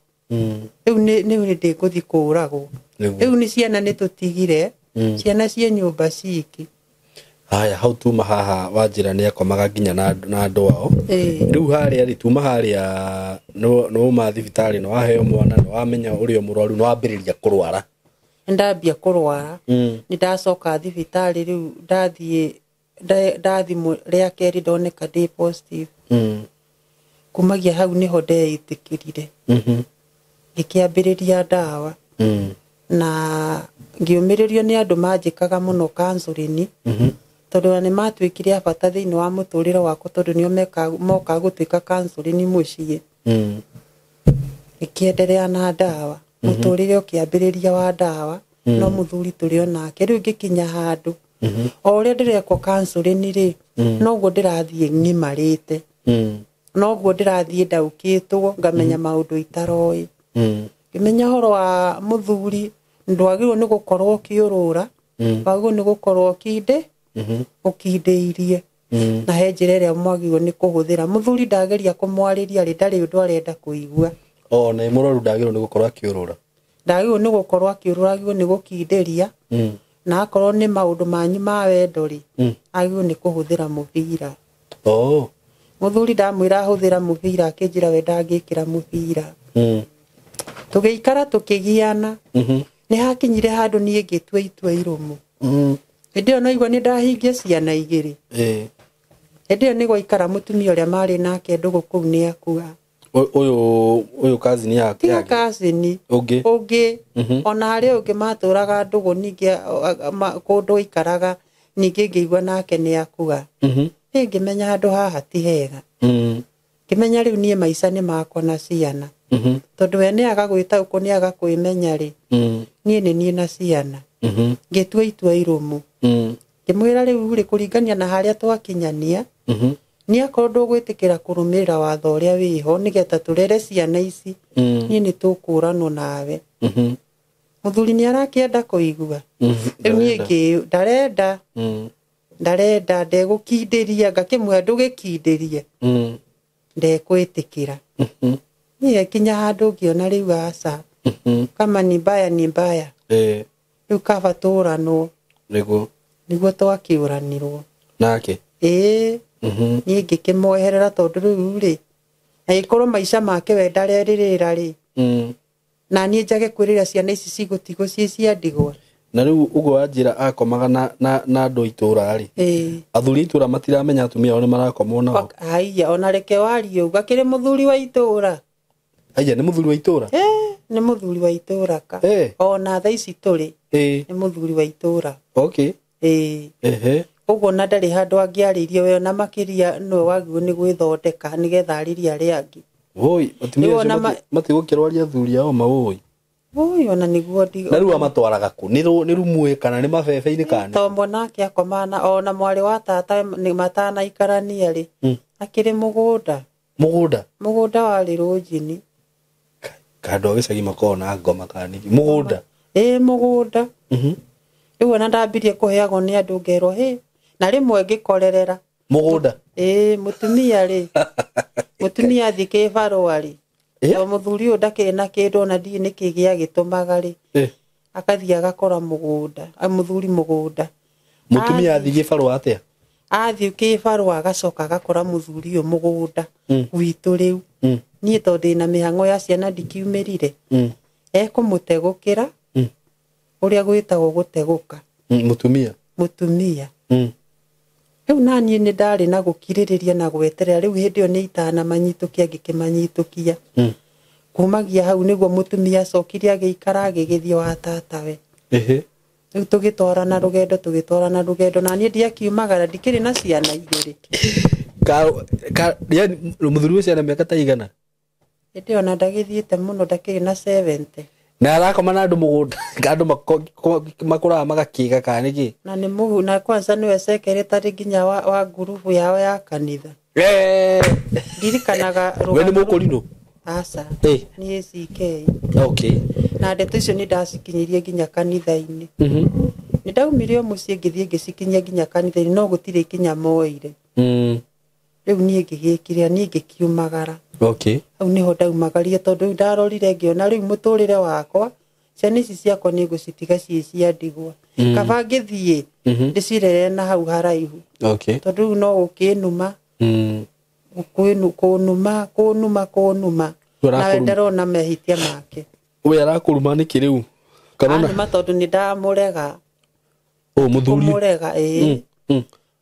Rĩu nĩ ndĩgũthiĩ kũũragwo. Rĩu nĩ ciana nĩ tũtigire. Ciana ciĩ nyũmba ciki. Haya hau tuma haha Wanjĩra nĩ akomaga nginya na andũ ao. Rĩu harĩa rĩ tuma harĩa nĩ wauma thibitarĩ nĩ waheo mwana nĩ wamenya ũrĩa mũrwaru nĩ wambĩrĩria kũrwara. Ndambia kũrwara. Nĩ ndacoka thibitarĩ rĩu ndathiĩ ndathimwo rĩa kerĩ ndoneka ndĩ positive. Kumagia hau niho ndeitikirire. Ngĩkĩambĩrĩria ndawa. Na ngĩũmĩrĩrio nĩ andũ manjĩkaga mũno counseling. Tondũ ona nĩ matuĩkire a bata thĩinĩ wa mũtũrĩre wakwa tondũ nĩo mokaga gũtuĩka counseling mũciĩ. Ngĩkĩenderea na ndawa. Mũtũrĩre ũkĩambĩrĩria wa ndawa. No mũthuri tũrĩ onake. Rĩu ngĩkinya handũ. O ũrĩa ndĩrekwo counseling rĩ, noguo ndĩrathiĩ ng'imarĩte. Noguo ndĩrathiĩ ndaũkĩtwo ngamenya maũndũ itaroĩ. Ngĩmenya ũhoro wa mũthuri ndwagĩrĩirwo nĩ gũkorwo ũkĩũrũra, wagĩrĩirwo nĩ gũkorwo ũkindĩirie. Na he njĩra ĩrĩa mwagĩrĩirwo nĩ kũhũthĩra. Mũthuri ndageria kũmwarĩria rĩ, ndarĩ ũndũ arenda kũigua. O na mũrwaru ndagĩrĩirwo nĩ gũkorwo akĩũrũra. Ndagĩrĩirwo nĩ gũkorwo akĩũrũra, agĩrĩirwo nĩ gũkindĩria. Na akorwo nĩ maũndũ manyu ma wendo rĩ, agĩrĩirwo nĩ kũhũthĩra mũbira. Mũthuri ndamwĩra ahũthĩra mũbira, akĩnjĩra we ndangĩkĩra mũbira. Tũgĩikara tũkĩgiana. Nĩ hakinyire handũ niĩ ngĩtua itua irũmu. Hĩndĩ ĩyo naigua nĩ ndahingia ciana igĩrĩ. Hĩndĩ ĩyo nĩ gwaikara mũtumia ũrĩa marĩ nake ndũgũ kũu nĩ akua. Ũyũ cousin yake. Tiga cousin. Ũngĩ. Ona harĩ ũngĩ matũraga ndũgũ ningĩ kũndũ aikaraga ningĩ ngĩigua nake nĩ akua. Niĩ ngĩmenya handũ haha ti hega. Ngĩmenya rĩu niĩ maica nĩ makwa na ciana. Tondũ we nĩ aga gwĩtaũkwo nĩ aga kwĩmenya rĩ. Niĩ nĩ niĩ na ciana. Ngĩtua itua irũmu. Ngĩmwĩra rĩu rĩ kũringania na harĩa twakinyania. Nĩ akorwo ndũgwĩtĩkĩra kũrũmĩrĩra watho ũrĩa wĩho nĩgetha tũrere ciana ici. Niĩ nĩ tũkũranwo nawe. Mũthuri nĩ arakĩenda kũigua. Rĩu niĩ ndarenda. Ndarenda ndegũkindĩria ngakĩmwĩra ndũgĩkindĩrie. Ndekwĩtĩkĩra. Niĩ kinya handũ ngĩona rĩu aca. Kama ni mbaya ni mbaya. Rĩu kaba tũranwo. Nĩguo twakĩũranirwo. Nake? Ĩĩ. Niĩ ngĩkĩmweherera tondũ rĩu rĩ, angĩkorwo maica make we ndarerĩrĩra rĩ, na niĩ njage kwĩrĩra ciana ici cigũtigwo ciĩ cia ndigwa. Na rĩu ũguo wanjĩra akomaga na andũ itũra rĩ. Athuri a itũra matiramenya atumia ao nĩ marakomwo nao. Haiya, ona reke warie ũguo, akĩrĩ mũthuri wa itũra. Haiya, nĩ mũthuri wa itũra? Nĩ mũthuri wa itũra ka. Ona thaa ici tũrĩ. Nĩ mũthuri wa itũra. Ũguo na ndarĩ handũ angĩarĩirie we ona makĩria nĩwe wagĩrĩirwo nĩ gwĩthondeka nĩgetha arĩrie arĩa angĩ. Woi, atumia acio matigũkĩrwaria athuri ao mawoi. Woi, ona nĩguo Na rĩu amatwaraga kũ? Nĩ rumu kana nĩ mabebe-inĩ kana? To mwanake akomana ona mwarĩ wa tata nĩ matanaikarania rĩ. Akĩrĩ mũgũnda. Mũgũnda? Mũgũnda warĩ rũnjini. Kandũ a gĩcagi makoragwo na ngoma kana nĩkĩ? Mũgũnda? Ĩĩ mũgũnda. Rĩu ona ndambirie kũheagwo nĩ andũ ngerwo hĩ. Na rĩmwe ngĩkorerera. Mũgũnda? Ĩĩ, mũtumia rĩ. Mũtumia athiĩ kĩbarũa rĩ. To mũthuri ũyũ ndakĩrĩ na kĩndũ ona ndiũĩ nĩkĩ gĩagĩtũmaga rĩ. Akathiĩ agakora mũgũnda, mũthuri mũgũnda. Mũtumia athiĩ kĩbarũa atĩa? Athiĩ kĩbarũa agacoka agakora mũthuri ũyũ mũgũnda witũ rĩu. Niĩ tondũ ndĩna mĩhang'o ya ciana ndikiumĩrire. Ekũmũtegũkĩra ũrĩa gwĩtagwo gũtegũka. Mũtumia? Mũtumia. Rĩu na niĩ nĩ ndarĩ na gũkirĩrĩria na gweterera rĩu hĩndĩ ĩyo nĩ itanamanyitũkia ngĩkĩmanyitũkia. Kumagia hau nĩguo mũtumia acokire agĩikara agĩgĩthiĩ wa tatawe. Rĩu tũgĩtwarana rũgendo na niĩ ndiakiumagara ndikĩrĩ na ciana igĩrĩ. Yaani mũthuri ũcio ena mĩaka ta igana? Hĩndĩ ĩyo ona ndagĩthiĩte mũno ndakĩrĩ na 70. Na arakoma na andũ mũgũnda, andũ makũraga magakĩga kana nĩkĩ? Na nĩ mũhu, na kwanza nĩwe secretary nginya wa ngurubu yao ya kanitha. Ndirikanaga We nĩ mũkũrinũ? Aca. Nĩ ACK. Na ndeto icio nĩ ndacikinyirie nginya kanitha-inĩ. Nĩ ndaumire o mũciĩ ngĩthiĩ ngĩcikinyia nginya kanitha-inĩ no gũtirĩ kinya moire. Rĩu niĩ ngĩgĩkĩrĩa, niĩ ngĩkiumagara. Hau nĩho ndaumagaria tondũ rĩu ndarorire ngĩona rĩu mũtũrĩre wakwa ciana ici ciakwa nĩ ngũcitiga ciĩ cia ndigwa. Kaba ngĩthiĩ ndĩcirere na hau haraihu. Tondũ rĩu no gũkĩnuma. Kũnuma, kũnuma, kũnuma. Nawe ndarona mehĩtia make. We arakũruma nĩkĩ rĩu? Kana ona- Anuma tondũ nĩ ndamũrega. Mũthuri. Kũmũrega, ĩĩ.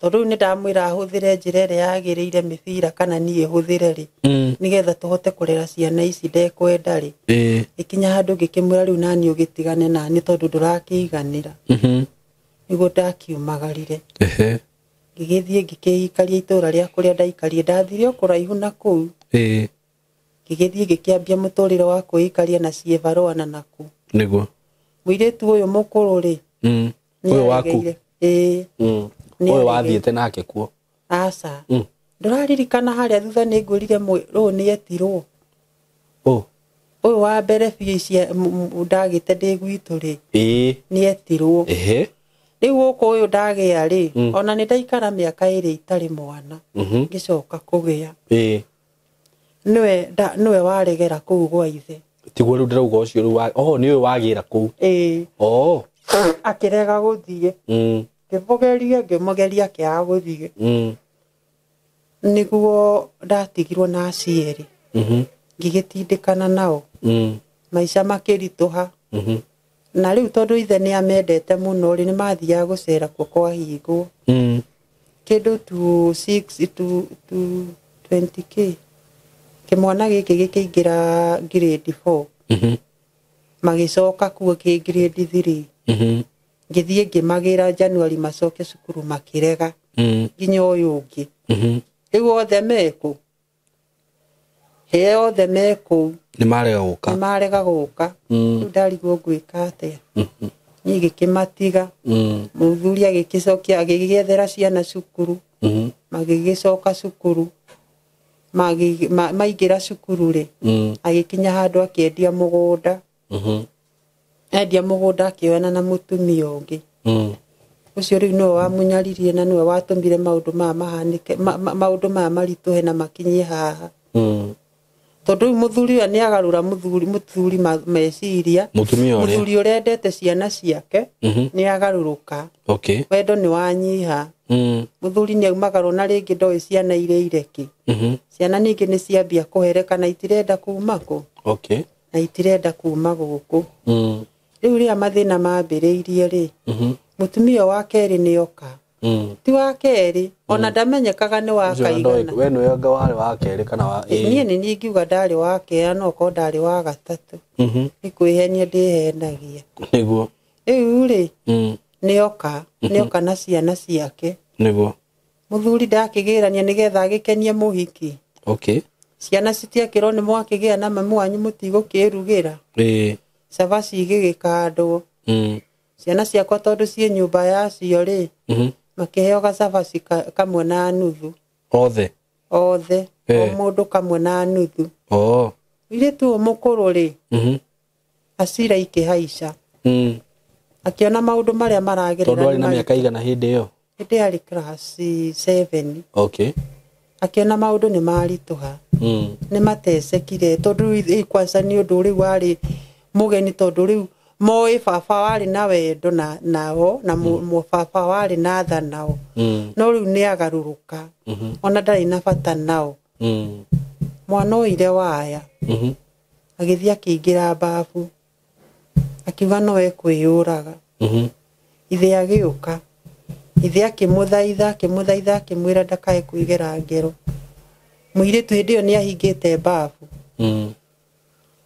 Tondũ rĩu nĩ ndamwĩra ahũthĩre njĩra ĩrĩa yagĩrĩire mĩbira kana niĩ hũthĩre rĩ, nĩgetha tũhote kũrera ciana ici ndekwenda rĩ. Ĩkinya handũ ngĩkĩmwĩra rĩu nani ũgĩtigane nani tondũ ndũrakĩiganĩra. Nĩguo ndakiumagarire. Ngĩgĩthiĩ ngĩkĩikaria itũra rĩa kũrĩa ndaikarie, ndathire o kũraihu na kũu. Ngĩgĩthiĩ ngĩkĩambia mũtũrĩre wa kwĩikaria na ciĩbarũa na naku. Nĩguo. Mũirĩtu ũyũ mũkũrũ rĩ, Ũyũ waku? Ĩĩ. Ũyũ wathiĩte nake kuo? Aca. Ndũraririkana harĩa thutha nĩ ngwĩrire ũyũ nĩ etirwo. Ũyũ wa mbere biũ cia ndagĩte ndĩ gwitũ rĩ. Nĩ etirwo. Rĩu gũkũ ũyũ ndagĩa rĩ, ona nĩ ndaikara mĩaka 2 itarĩ mwana. Ngĩcoka kũgĩa. Nĩwe waregera kũu gwa ithe. Tiguo rĩu ndĩrauga ũcio rĩu nĩ ũyũ wagĩra kũu. Akĩrega gũthiĩ. Ngĩmũgeria akĩaga gũthiĩ. Nĩguo ndatigirwo na aciari. Ngĩgĩtindĩkana nao. Maica makĩritũha. Na rĩu tondũ ithe nĩ amendete mũno rĩ, nĩ mathiaga gũcera kuo kwahingwo. Kĩndũ 6 to 20k. Kĩmwana gĩkĩ gĩkĩingĩra grade 4. Magĩcoka kuo kĩ grade 3. Ngĩthiĩ ngĩmagĩra January macoke cukuru makĩrega. Nginya ũyũ ũngĩ. Rĩu othe mekũ. He othe mekũ. Nĩ marega gũka. Nĩ marega gũka. Rĩu ndarigwo ngwĩka atĩa. Niĩ ngĩkĩmatiga. Mũthuri agĩgĩcokia agĩgĩethera ciana cukuru. Magĩgĩcoka cukuru. Maingĩra cukuru rĩ, agĩkinya handũ akĩendia mũgũnda. Endia mũgũnda akĩoyana na mũtumia ũngĩ. Ũcio rĩu nĩwe wamunyaririe na nĩwe watũmire maũndũ maya mahanĩke, maũndũ maya maritũhe na makinyie haha. Tondũ rĩu mũthuri ũyũ nĩ agarũra mũthuri meciria. Mũthuri ũrĩa endete ciana ciake nĩ agarũrũka. Wendo nĩ wanyiha. Mũthuri nĩ aumagarwo na rĩngĩ ndoĩ ciana iria irekĩ. Ciana ningĩ nĩ ciambia kũhereka na itirenda kuma kũ. Na itirenda kuma gũkũ. Rĩu rĩrĩa mathĩna mambĩrĩirie rĩ, mũtumia wa kerĩ nĩ oka. Ti wa kerĩ, ona ndamenyekaga nĩ wa kaigana. We nĩwe anga warĩ wa kerĩ kana wa ĩĩ? Niĩ nĩ niĩ ingiuga ndarĩ wa kerĩ, no korwo ndarĩ wa gatatũ. Nĩ kwĩhenia ndĩhenagia. Nĩguo. Rĩu rĩ, nĩ oka, nĩ oka na ciana ciake. Nĩguo. Mũthuri ndakĩgĩrania nĩgetha agĩkenie mũhiki. Ciana citiakĩrwo nĩ mwakĩgĩa na mamu wanyu mũtigũkĩrugĩra. Cabaci igĩgĩkandwo. Ciana ciakwa tondũ ciĩ nyũmba yacio rĩ, makĩheo gacabaci kamwe na nuthu. Othe? Othe. O mũndũ kamwe na nuthu. Mũirĩtu ũyũ mũkũrũ rĩ, acira ikĩhaica. Akĩona maũndũ marĩa maragerera. Tondũ arĩ na mĩaka igana hĩndĩ ĩyo? Hĩndĩ yarĩ class 7. Akĩona maũndũ nĩ maritũha. Nĩ matecekire tondũ rĩu kwanza nĩ ũndũ rĩu warĩ mũgeni tondũ rĩu moĩ baba warĩ na wendo nao na baba warĩ na tha nao. No rĩu nĩ agarũrũka. Ona ndarĩ na bata nao. Mwana oire waya. Agĩthiĩ akĩingĩra babu. Akiuga no ekwĩyũraga. Ithe agĩũka. Ithe akĩmũthaitha, akĩmũthaitha, akĩmwĩra ndakae kwĩgera ngero. Mũirĩtu hĩndĩ ĩyo nĩ ahingĩte babu.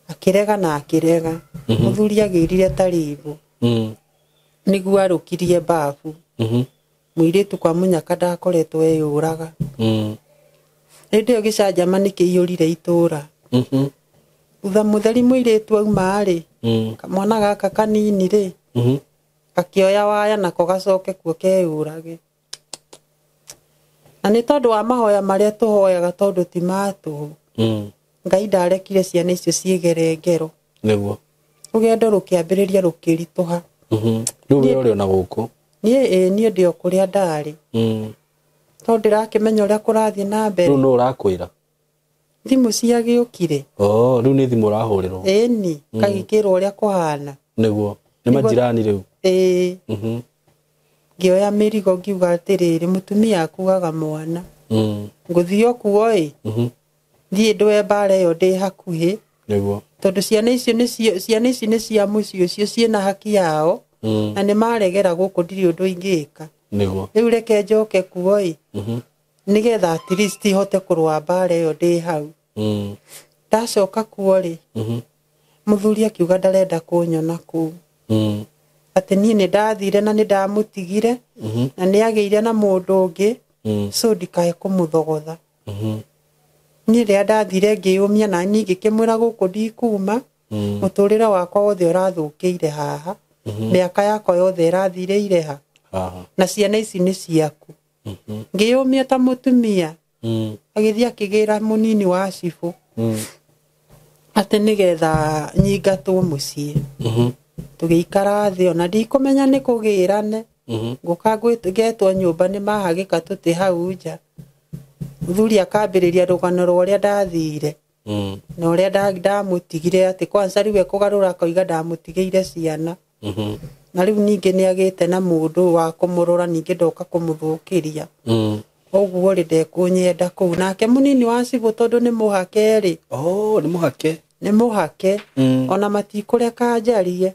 Akĩrega na akĩrega. Mũthuri agĩrire tarĩbũ. Nĩguo arũkirie babu. Mũirĩtu kwa mũnyaka ndakoretwo eyũraga. Hĩndĩ ĩyo gĩcanjama nĩkĩiyũrire itũra. Thutha mũtheri mũirĩtu auma rĩ, kamwana gaka kanini rĩ, gakĩoya waya nako gacoke kuo keyũrage. Na nĩ tondũ wa mahoya marĩa tũhoyaga tondũ ti ma tũhũ. Ngai ndarekire ciana icio ciĩgere ngero. Nĩguo. Rũgendo rũkĩambĩrĩria rũkĩritũha. Rĩu we ũrĩ ona gũkũ? Niĩ ĩĩ, niĩ ndĩ o kũrĩa ndarĩ. Tondũ ndĩrakĩmenya ũrĩa kũrathiĩ na mbere. Rĩu nũ ũrakwĩra? Thimũ ciagĩũkire. Rĩu nĩ thimũ ũrahũrĩrwo? Ĩni, ngagĩkĩrwo ũrĩa kũhana. Nĩguo. Nĩ majirani rĩu? Ĩĩ. Ngĩoya mĩrigo ngiuga atĩrĩrĩ, mũtumia akuaga mwana. Ngũthiĩ o kuo ĩ. Thiĩ ndũe mbara ĩyo ndĩ hakuhĩ. Nĩguo. Tondũ ciana icio nĩcio, ciana ici nĩ cia mũciĩ ũcio, ciĩna haki yao. Na nĩ maregera gũkũ ndirĩ ũndũ ingĩka. Nĩguo. Rĩu reke njoke kuo ĩ, nĩgetha at least hote kũrũa mbara ĩyo ndĩ hau. Ndacoka kuo rĩ, mũthuri akiuga ndarenda kũnyona kũu, atĩ niĩ nĩ ndathire na nĩ ndamũtigire na nĩ agĩire na mũndũ ũngĩ, so ndikae kũmũthogotha. Niĩ rĩrĩa ndathire ngĩyũmia na niĩ ngĩkĩmwĩra gũkũ ndikuma, mũtũrĩre wakwa wothe ũrathũkĩire haha, mĩaka yakwa yothe ĩrathirĩire ha, na ciana ici nĩ ciaku. Ngĩyũmia ta mũtumia, agĩthiĩ akĩgĩra mũnini wa cibũ atĩ nĩgetha nyingatwo mũciĩ. Tũgĩikara thĩ ona ndikũmenya nĩ kũgĩrane, ngũka ngetwo nyũmba nĩ mahagĩka tũtĩ hau nja. Mũthuri akambĩrĩria rũgano rwa ũrĩa ndathire na ũrĩa ndamũtigire, atĩ kwanza rĩu ekũgarũra akoiga ndamũtigĩire ciana, na rĩu ningĩ nĩ agĩte na mũndũ wa kũmũrora, ningĩ ndoka kũmũthũkĩria. Ũguo rĩ, ndekũnyenda kũu. Nake mũnini wa cibũ tondũ nĩ mũhake rĩ. Oh, nĩ mũhake. Nĩ mũhake, ona matikũreka njarie.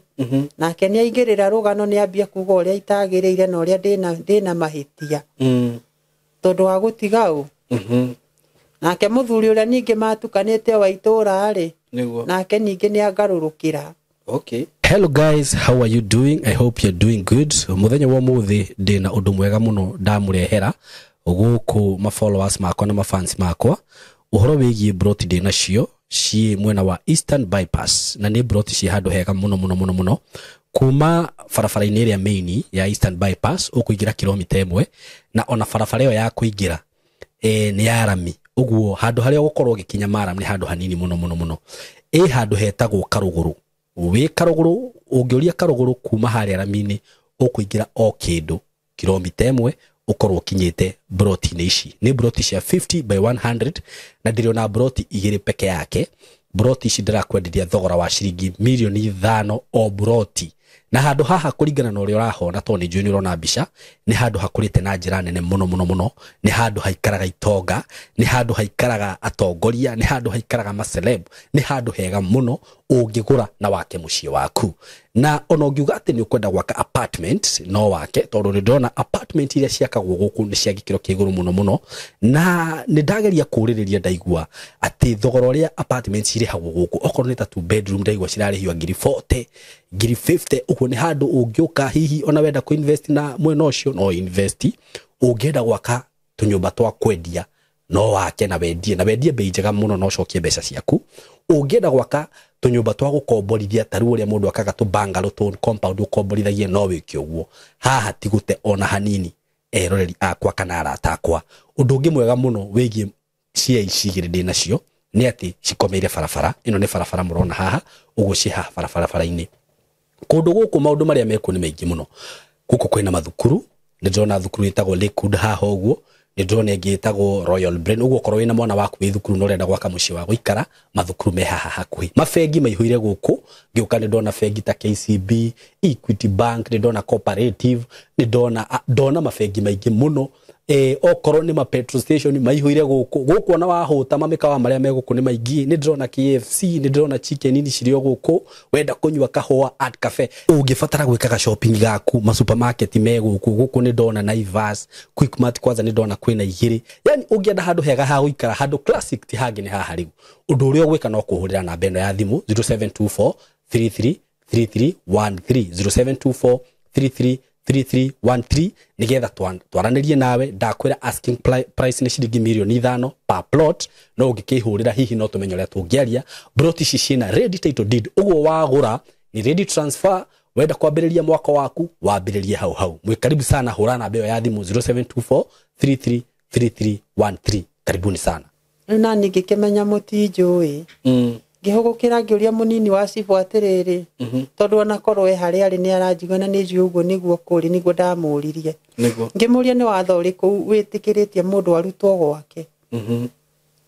Nake nĩ aingĩrĩra rũgano, nĩ ambia kuga ũrĩa itagĩrĩire na ũrĩa ndĩna mahĩtia tondũ wa gũtiga ũ. Nake mũthuri ũrĩa ningĩ matukanĩte wa itũũra rĩ, nake ningĩ nĩ angarũrũkĩra. Okay. Hello guys, how are you doing? I hope you're doing good. Mũthenya wa ũmũthĩ ndĩna ũndũ mwega mũno ndamũrehera gũkũ ma followers makwa na ma fans makwa, ũhoro wĩgiĩ broti ndĩ nacio ciĩ mwena wa Eastern Bypass, na nĩ broti ciĩ handũ hega mũno mũno mũno mũno. Kuma barabara-inĩ ĩrĩa main ya Eastern Bypass ũkũingĩra kilomita 1, na ona barabara ĩyo ya kũingĩra nĩ ya rami, ũguo handũ harĩa ũgũkorwo ũgĩkinya maram nĩ handũ hanini mũno mũno mũno. Ĩ handũ hetagwo Karũgũrũ. Wĩ Karũgũrũ, ũngĩũria Karũgũrũ kuma harĩa rami-inĩ ũkũingĩra o kĩndũ kilomita 1 ũkorwo ũkinyĩte broti-inĩ ici. Nĩ broti cia 50 by 100 na ndĩrĩ ona broti 2 peke yake. Broti ici ndĩrakwenderia thogora wa ciringi mirioni 5 o broti. Na handũ haha kũringana na ũrĩa ũrahona, tondũ nĩ njũĩ nĩ ũrona mbica, nĩ handũ hakũrĩte na njĩra nene mũno mũno mũno. Nĩ handũ haikaraga itonga, nĩ handũ haikaraga atongoria, nĩ handũ haikaraga maceleb, nĩ handũ hega mũno ũngĩgũra na wake mũciĩ waku. Na ona ũngiuga atĩ nĩ ũkwenda gwaka apartment no wake, tondũ nĩ ndĩrona apartment iria ciakagwo gũkũ nĩ cia gĩkĩro kĩa igũrũ mũno mũno. Na nĩ ndageria kũũrĩrĩria ndaigua atĩ thogora ũrĩa apartment cirĩhagwo gũkũ, okorwo nĩ ta 2 bedroom ndaigua cirarĩhio ngiri 40, ngiri 50. Ũguo nĩ handũ ũngĩũka hihi ona wenda kũ-invest na mwena ũcio no invest. Ũngĩenda gwaka tũnyũmba twa kwendia no wake na wendie, na wendie bei njega mũno na ũcokie mbeca ciaku. Ũngĩenda gwaka tũnyũmba twa gũkomborithia ta rĩu ũrĩa mũndũ akaga tũ bungalow tũ compound ũkomborithagie, no wĩke ũguo. Haha ti gũte ona hanini, eroreri akwa kana arata akwa. Ũndũ ũngĩ mwega mũno wĩgiĩ cia ici igĩrĩ ndĩ nacio nĩ atĩ cikomeire barabara. Ĩno nĩ barabara mũrona haha, ũguo ciĩ haha barabara-inĩ. Kũndũ gũkũ maũndũ marĩa mekuo nĩ maingĩ mũno. Gũkũ kwĩna mathukuru, nĩ ndĩrona thukuru ĩtagwo Lakewood haha ũguo, nĩ ndĩrona ĩngĩ ĩtagwo Royal Brain. Ũguo okorwo wĩna mwana waku wĩ thukuru na ũrenda gwaka mũciĩ wa gũikara, mathukuru me haha hakuhĩ. Mabengi maihũire gũkũ, ngĩũka nĩ ndona bengi ta KCB, Equity Bank, nĩ ndona Cooperative, nĩ ndona mabengi maingĩ mũno. Okorwo nĩ ma petrol station maihũire gũkũ. Gũkũ ona wahũta mamĩkawa marĩa me gũkũ nĩ maingĩ. Nĩ ndĩrona KFC, nĩ ndĩrona chicken ini cirĩ o gũkũ. Wenda kũnyua kahũa at cafe, ũngĩbatara gwĩkaga shopping gaku, ma supermarket me gũkũ. Gũkũ nĩ ndona Naivas, Quickmart kwanza nĩ ndona kwĩna 2. Yani ũngĩenda handũ hega ha gũikara, handũ classic ti hangĩ nĩ haha rĩu. Ũndũ ũrĩa ũgwĩka no kũhũrĩra namba ĩno ya thimũ 0724 33 3313, 0724 33 3313, nigetha twaranĩrie nawe. Ndakwĩra asking price nĩ ciringi mirioni 5 per plot, no ũngĩkĩhũrĩra hihi no tũmenye ũrĩa tũngĩaria. Broti ici ciĩna ready title deed, ũguo wagũra ni ready transfer. Wenda kwambĩrĩria mwaka waku wambĩrĩrie hau hau. Mwĩ karibu sana, hũra namba ĩyo ya thimũ 0724 33 3313. Karibuni sana. Rĩu nani ngĩkĩmenya mũtinjũĩ, ngĩhũgũkĩra ngĩũria mũnini wa cibũ atĩrĩrĩ, tondũ ona korwo e harĩa arĩ nĩ aranjigua na nĩ njũĩ ũguo nĩguo kũrĩ, nĩguo ndamũririe. Ngĩmũria nĩ watho ũrĩkũ wĩtĩkĩrĩtie mũndũ arutwo gwake.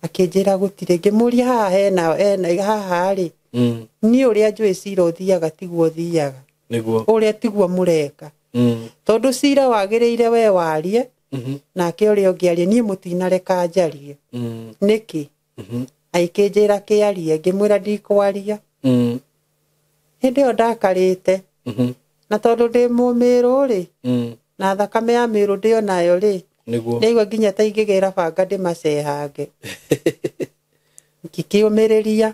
Akĩnjĩra gũtirĩ. Ngĩmũria haha hena haha rĩ, niĩ ũrĩa njũĩ cira ũthiaga tiguo ũthiaga, ũrĩa tiguo mũreka, tondũ cira wagĩrĩire we warie nake ũrĩa ũngĩ arie, niĩ mũtinareka njarie nĩkĩ? Aikĩnjĩra kĩarie, ngĩmwĩra ndikwaria. Hĩndĩ ĩyo ndakarĩte, na tondũ ndĩ mũmĩrũ rĩ, Na thakame ya mĩrũ ndĩo nayo rĩ, Nĩguo. Ndaigua nginya ta ingĩgĩra banga ndĩmacehange. Ngĩkĩũmĩrĩria.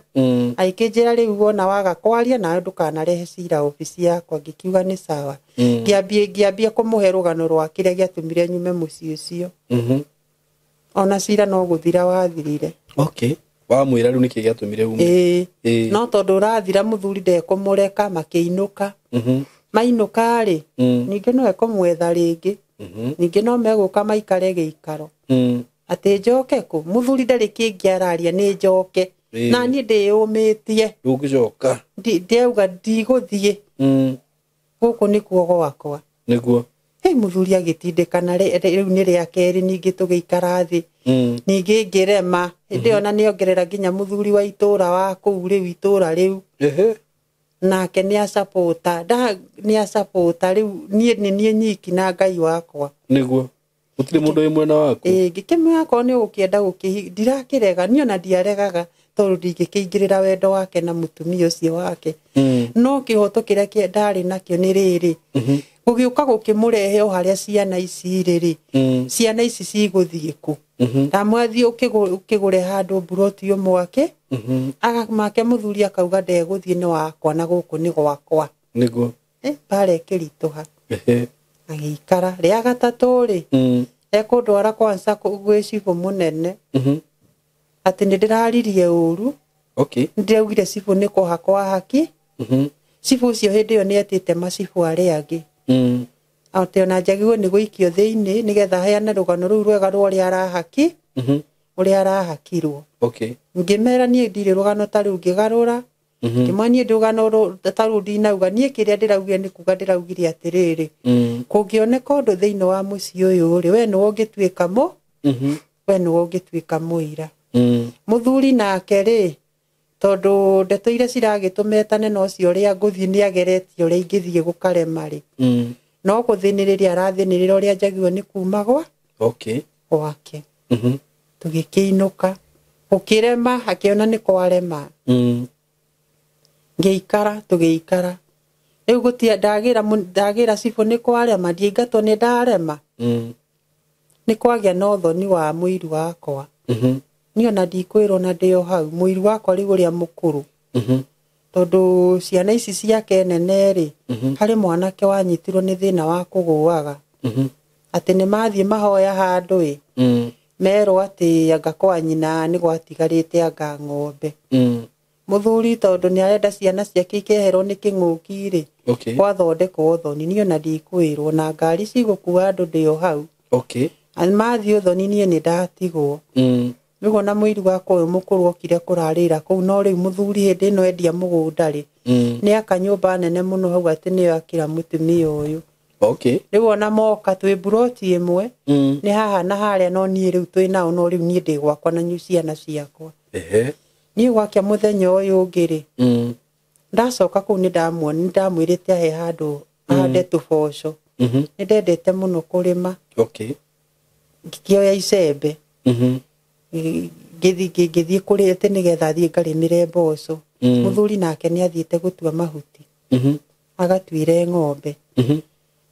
Agĩkĩnjĩra rĩu wona waga kwaria nawe ndũkanarehe cira obici yakwa. Ngĩkiuga nĩ sawa. Ngĩambia kũmũhe rũgano rwa kĩrĩa gĩatũmire nyume mũciĩ ũcio. Ona cira no gũthira wathirire. Okay. Wamwĩra rĩu nĩkĩ gĩatũmire ume? Ĩĩ. Ĩĩ. No tondũ ũrathira mũthuri ndekũmũreka makĩinũka. Mainũka rĩ, ningĩ no ekũmwetha rĩngĩ. Ningĩ no megũka maikare gĩikaro. Atĩ njoke kũ? Mũthuri ndarĩ kĩngĩ araria nĩ njoke. Na niĩ ndĩyũmĩtie. Ndũngĩcoka. Ndauga ndigũthiĩ. Gũkũ nĩkuo gwakwa. Nĩguo. Hei mũthuri agĩtindĩkana rĩu nĩ rĩa kerĩ ningĩ tũgĩikara thĩ. Ningĩ ngĩrema. Hĩndĩ ĩyo na nĩongerera nginya mũthuri wa itũra wa kũu rĩu itũra rĩu. Nake nĩ acapũta rĩu niĩ nĩ niĩ nyiki na Ngai wakwa. Nĩguo. Gũtirĩ mũndũ wĩ mwena waku. Ĩĩ, ngĩkĩmwĩra akorwo nĩ ũgũkĩenda ndirakĩrega, niĩ ona ndiaregaga tondũ ndingĩkĩingĩrĩra wendo wake na mũtumia ũcio wake. No kĩhoto kĩrĩa ndarĩ nakĩo nĩ rĩrĩ. Gũgĩũka gũkĩmũrehe o harĩa ciana ici irĩ rĩ. Ciana ici cigũthiĩ kũ? Ndamwathiĩ ũkĩgũre handũ mburoti ũmwe make mũthuri akauga ndegũthiĩ nĩ wakwa na gũkũ nĩ gwakwa. Nĩguo. Mbara ĩkĩritũha. Agĩikara. Rĩa gatatũ rĩ, ekũndwara kwanza gwĩ cibũ mũnene. Atĩ nĩ ndĩraririe ũru. Okay. Nĩndĩraugire cibũ nĩ kũhakwa haki. Cibũ ũcio hĩndĩ ĩyo nĩetĩte macibũ arĩa angĩ. Atĩ ona njagĩrĩirwo nĩ gũikio thĩinĩ nĩgetha aheane rũgano rũu rwega rwa ũrĩa arahaki, ũrĩa arahakirwo. Okay. Ngĩmera niĩ ndirĩ rũgano ta rũu ngĩgarũra. Ngĩmwĩra niĩ rũgano ta rũu ndinauga, niĩ kĩrĩa ndĩraugire nĩ kuga ndĩraugire atĩrĩrĩ. Kũngĩoneka ũndũ thĩinĩ wa mũciĩ ũyũ rĩ, we nĩwe ũngĩtuĩka we nĩwe ũngĩtuĩka mũira. Mũthuri nake rĩ, tondũ ndeto iria ciragĩtũmetane na ũcio ũrĩa ngũthiĩ nĩageretie ũrĩa ingĩthiĩ gũkarema rĩ. No gũthĩnĩrĩria arathĩnĩrĩra ũrĩa njagĩrĩirwo nĩ kuma gwa Okay. gwake. Tũgĩkĩinũka. Gũkĩrema akĩona nĩ kwarema. Ngĩikara tũgĩikara. Rĩu gũtia ndagĩra cibũ nĩ kwarema, ndiaingatwo nĩ ndarema. Nĩ kwagĩa na ũthoni wa mũiru wakwa. Niĩ ona ndikwĩrwo na ndĩ o hau, mũiru wakwa rĩu ũrĩa mũkũrũ. Tondũ ciana ici ciake nene rĩ, harĩ mwanake wanyitirwo nĩ thĩna wa kũgũaga. Atĩ nĩ mathiĩ mahoya handũ ĩ, merwo atĩ anga kwa nyina nĩ gwatigarĩte anga ng'ombe. Mũthuri tondũ nĩ arenda ciana ciake ikeherwo nĩ kĩng'ũki rĩ, gwathondekwo ũthoni, niĩ ona ndikwĩrwo na ngari cigũkua andũ ndĩ o hau. Okay. Mathiĩ ũthoni niĩ nĩ ndatigwo. Rĩu ona mũiru wakwa ũyũ mũkũrũ okire kũrarĩra kũu, no rĩu mũthuri hĩndĩ ĩno endia mũgũnda rĩ, nĩ aka nyũmba nene mũno hau atĩ nĩyo akĩra mũtumia ũyũ. Okay. Rĩu ona moka twĩ mburoti ĩmwe, nĩ haha na harĩa, no niĩ rĩu twĩ nao, no rĩu niĩ ndĩ gwakwa na ciana ciakwa. Niĩ gwakĩa mũthenya ũyũ ũngĩ rĩ, ndacoka kũu nĩ ndamwĩrĩte ahe handũ ahande tũboco. Nĩ ndendete mũno kũrĩma. Okay. Ngĩkĩoya icembe. Ngĩthiĩ kũrĩ atĩ nĩgetha thiĩ ngarĩmĩre mboco. Mũthuri nake nĩ athiĩte gũtua mahuti. Agatuĩre ng'ombe.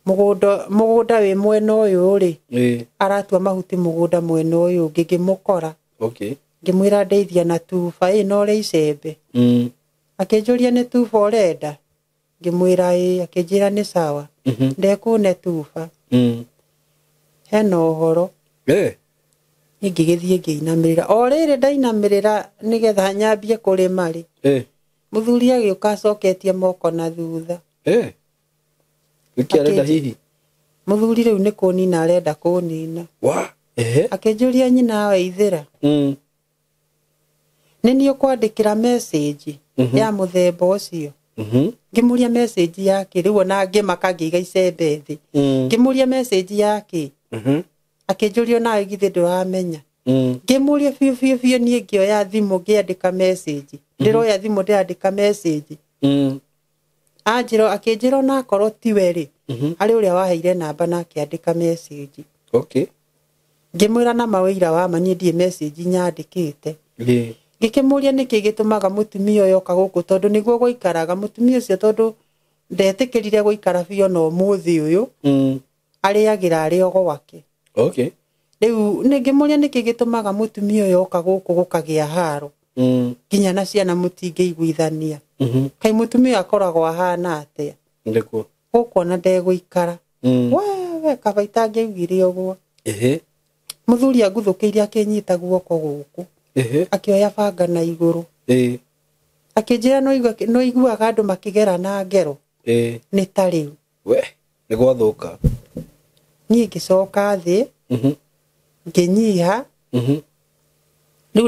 Mũgũnda wĩ mwena ũyũ rĩ, aratua mahuti mũgũnda mwena ũyũ ũngĩ, ngĩmũkora. Okay. Ngĩmwĩra ndeithia na tuba, ĩ no ũrĩa icembe. Akĩnjũria nĩ tuba ũrenda? Ngĩmwĩra ĩ, akĩnjĩra nĩ sawa. Ndekũne tuba. Hena ũhoro. Niĩ ngĩgĩthiĩ ngĩinamĩrĩra. O rĩrĩ ndainamĩrĩra nĩgetha nyambie kũrĩma rĩ, mũthuri agĩũka acoketie moko na thutha. Nĩkĩ arenda hihi? Mũthuri rĩu nĩ kũnina arenda kũnina. Wa? Akĩnjũria nyina wa ithĩra. Nĩ niĩ ũkwandĩkĩra message ya mũthemba ũcio. Ngĩmũria message yake rĩu ona ngĩmaka ngĩiga icembe thĩ. Ngĩmũria message yake. Akĩnjũria nawe githĩ ndũramenya. Ngĩmũria biũ biũ biũ niĩ ngĩoya thimũ ngĩandĩka message. Ndĩroya thimũ ndĩrandĩka message. Anjĩra akĩnjĩra ona akorwo tiwe rĩ, harĩ ũrĩa waheire namba na akĩandĩka message. Okay. Ngĩmwĩra na mawĩira wa ma niĩ ndirĩ message nyandĩkĩte. Ngĩkĩmũria nĩkĩ gĩtũmaga mũtumia ũyũ oka gũkũ tondũ nĩguo gũikaraga mũtumia ũcio tondũ ndetĩkĩrire gũikara biũ na ũmũthĩ ũyũ. Arĩagĩra arĩ o gwake. Okay. Rĩu nĩngĩmũria nĩkĩ gĩtũmaga mũtumia ũyũ oka gũkũ gũkagĩa haro. Nginya na ciana mũtingĩiguithania. Kaĩ mũtumia akoragwo ahana atĩa? Nĩguo. Gũkũ ona ndegũikara. Wewe kaba itangĩaugire ũguo. Ehe. Mũthuri anguthũkĩire akĩnyita guoko gũkũ. Ehe. Akĩoya banga na igũrũ. Ĩĩ. Akĩnjĩra no iguaga andũ makĩgera na ngero. Ĩĩ. Nĩ ta rĩu. We, nĩ gwathũka. Niĩ ngĩcoka thĩ. Ngĩnyiha. Rĩu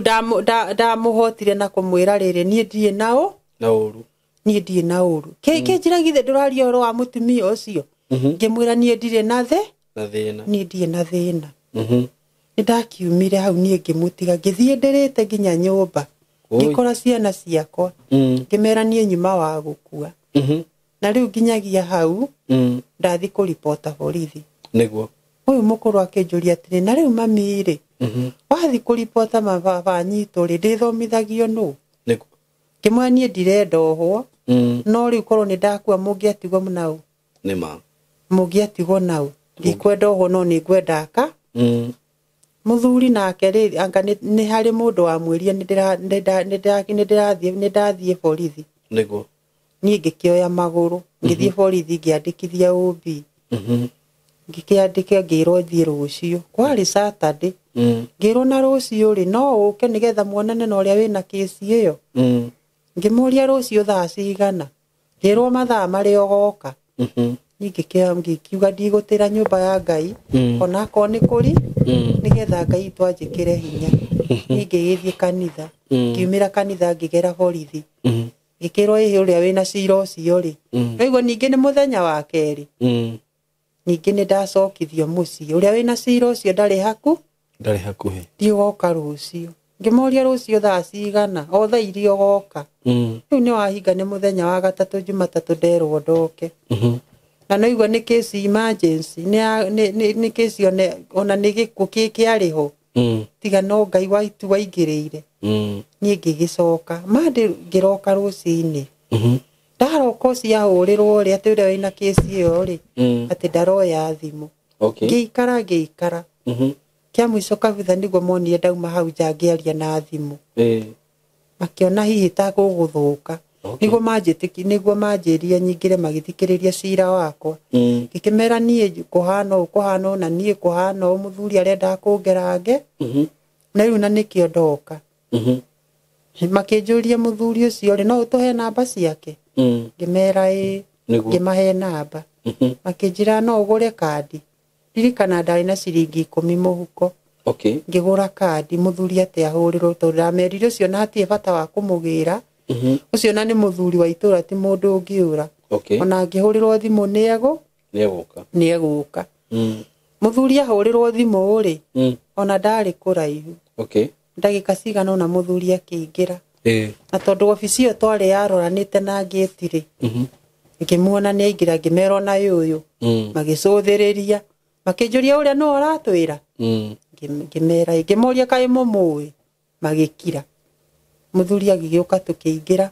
ndamũhotire na kũmwĩra rĩrĩ niĩ ndirĩ na ũ. Na ũru. Niĩ ndirĩ na ũru. Kĩnjĩra githĩ ndũraria ũhoro wa mũtumia ũcio. Ngĩmwĩra niĩ ndirĩ na thĩ. Na thĩna. Niĩ ndirĩ na thĩna. Nĩ ndakiumire hau niĩ ngĩmũtiga ngĩthiĩ ndĩrĩte nginya nyũmba. Ngĩkora ciana ciakwa. Ngĩmera niĩ nyuma wa gũkua. Na rĩu nginyagia hau ndathi kũribota borithi. Nĩguo. Ũyũ mũkũrũ akĩnjũria atĩrĩ na rĩu mami rĩ wathi kũribota mababa nyitũ rĩ ndĩthomithagio nũ? Nĩguo. Ngĩmwĩra niĩ ndirenda ohwo. No rĩu korwo nĩ ndakua mũngĩatigwo nau. Nĩ ma. Mũngĩatigwo nau. Ndikwenda ohwo no nĩ ngwenda aka. Mũthuri nake rĩ anga nĩ harĩ mũndũ wamwĩrire nĩ ndathiĩ borithi. Nĩguo. Niĩ ngĩkĩoya magũrũ ngĩthiĩ borithi ngĩandĩkithia OB. Ngĩkĩandĩka ngĩrwo thiĩ rũciũ. Kwarĩ Saturday. Ngĩrwo na rũciũ rĩ no ũke nĩgetha muonane na ũrĩa wĩna kĩci ĩyo. Ngĩmũria rũciũ thaa cigana. Ngĩrwo mathaa marĩa ũgoka. Niĩ ngĩkiuga ndigũtĩra nyũmba ya Ngai onakorwo nĩ kũri nĩgetha Ngai witũ anjĩkĩre hinya. Niĩ ngĩgĩthiĩ kanitha. Ngiumĩra kanitha ngĩgera borithi. Ngĩkĩrwo ĩhĩ ũrĩa wĩna cira ũcio rĩ. Ũguo ningĩ nĩ mũthenya wa kerĩ. Ningĩ nĩ ndacokithio mũciĩ. Ũrĩa wĩna cira ũcio ndarĩ haku. Ndarĩ hakuhĩ. Ndiũgoka rũciũ. Ngĩmũria rũciũ thaa cigana. O thaa iria ũgoka. Rĩu nĩ wahinga nĩ mũthenya wa gatatũ Jumatatũ nderwo ndoke. Na no igua nĩ case emergency. Nĩ case ona nĩ gĩkuũ kĩarĩ ho. Tiga no Ngai waitu waingĩrĩire. Niĩ ngĩgĩcoka. Mandĩ ngĩroka rũcinĩ. Ndaroka ũcio ahũrĩrwo rĩ atĩ ũrĩa wĩna case ĩyo rĩ atĩ ndaroya thimũ. Okay. Ngĩikara. Kĩa mũico kabitha nĩguo monire ndauma hau nja ngĩaria na thimũ. Makĩona hihi ta gũgũthũka. Okay. Nĩguo manjĩrire nyingĩre magĩthikĩrĩria cira wakwa. Ngĩkĩmera niĩ kũhana ũũ kũhana ũũ na niĩ kũhana ũũ mũthuri arenda kũngerange. Na rĩu na nĩkĩo ndoka. Makĩnjũria mũthuri ũcio rĩ no ũtũhe namba ciake. Ngĩmera ĩĩ. Ngĩmahe namba. Makĩnjĩra no ũgũre kandi. Ririkana ndarĩ na ciringi 10 mũhuko. Okay. Ngĩgũra kandi mũthuri atĩ ahũrĩrwo tondũ ndamerire ũcio na hatirĩ bata wa kũmũgĩra. Ũcio na nĩ mũthuri wa itũũra ti mũndũ ũngĩũra. Okay. Ona angĩhũrĩrwo thimũ nĩ egũka. Mũthuri ahũrĩrwo thimũ rĩ ona ndarĩ kũraihu. Okay. Ndagĩka cigana ũna mũthuri akĩingĩra. Na tondũ obici ĩyo twarĩ yaroranĩte na ngĩti rĩ. Ngĩmuona nĩ aingĩra ngĩmera ona ũyũ. Magĩcũthĩrĩria. Makĩnjũria ũrĩa nũ aratwĩra. Ngĩmera ngĩmoria kaĩ mũmũĩ. Magĩkira. Mũthuri agĩgĩũka tũkĩingĩra.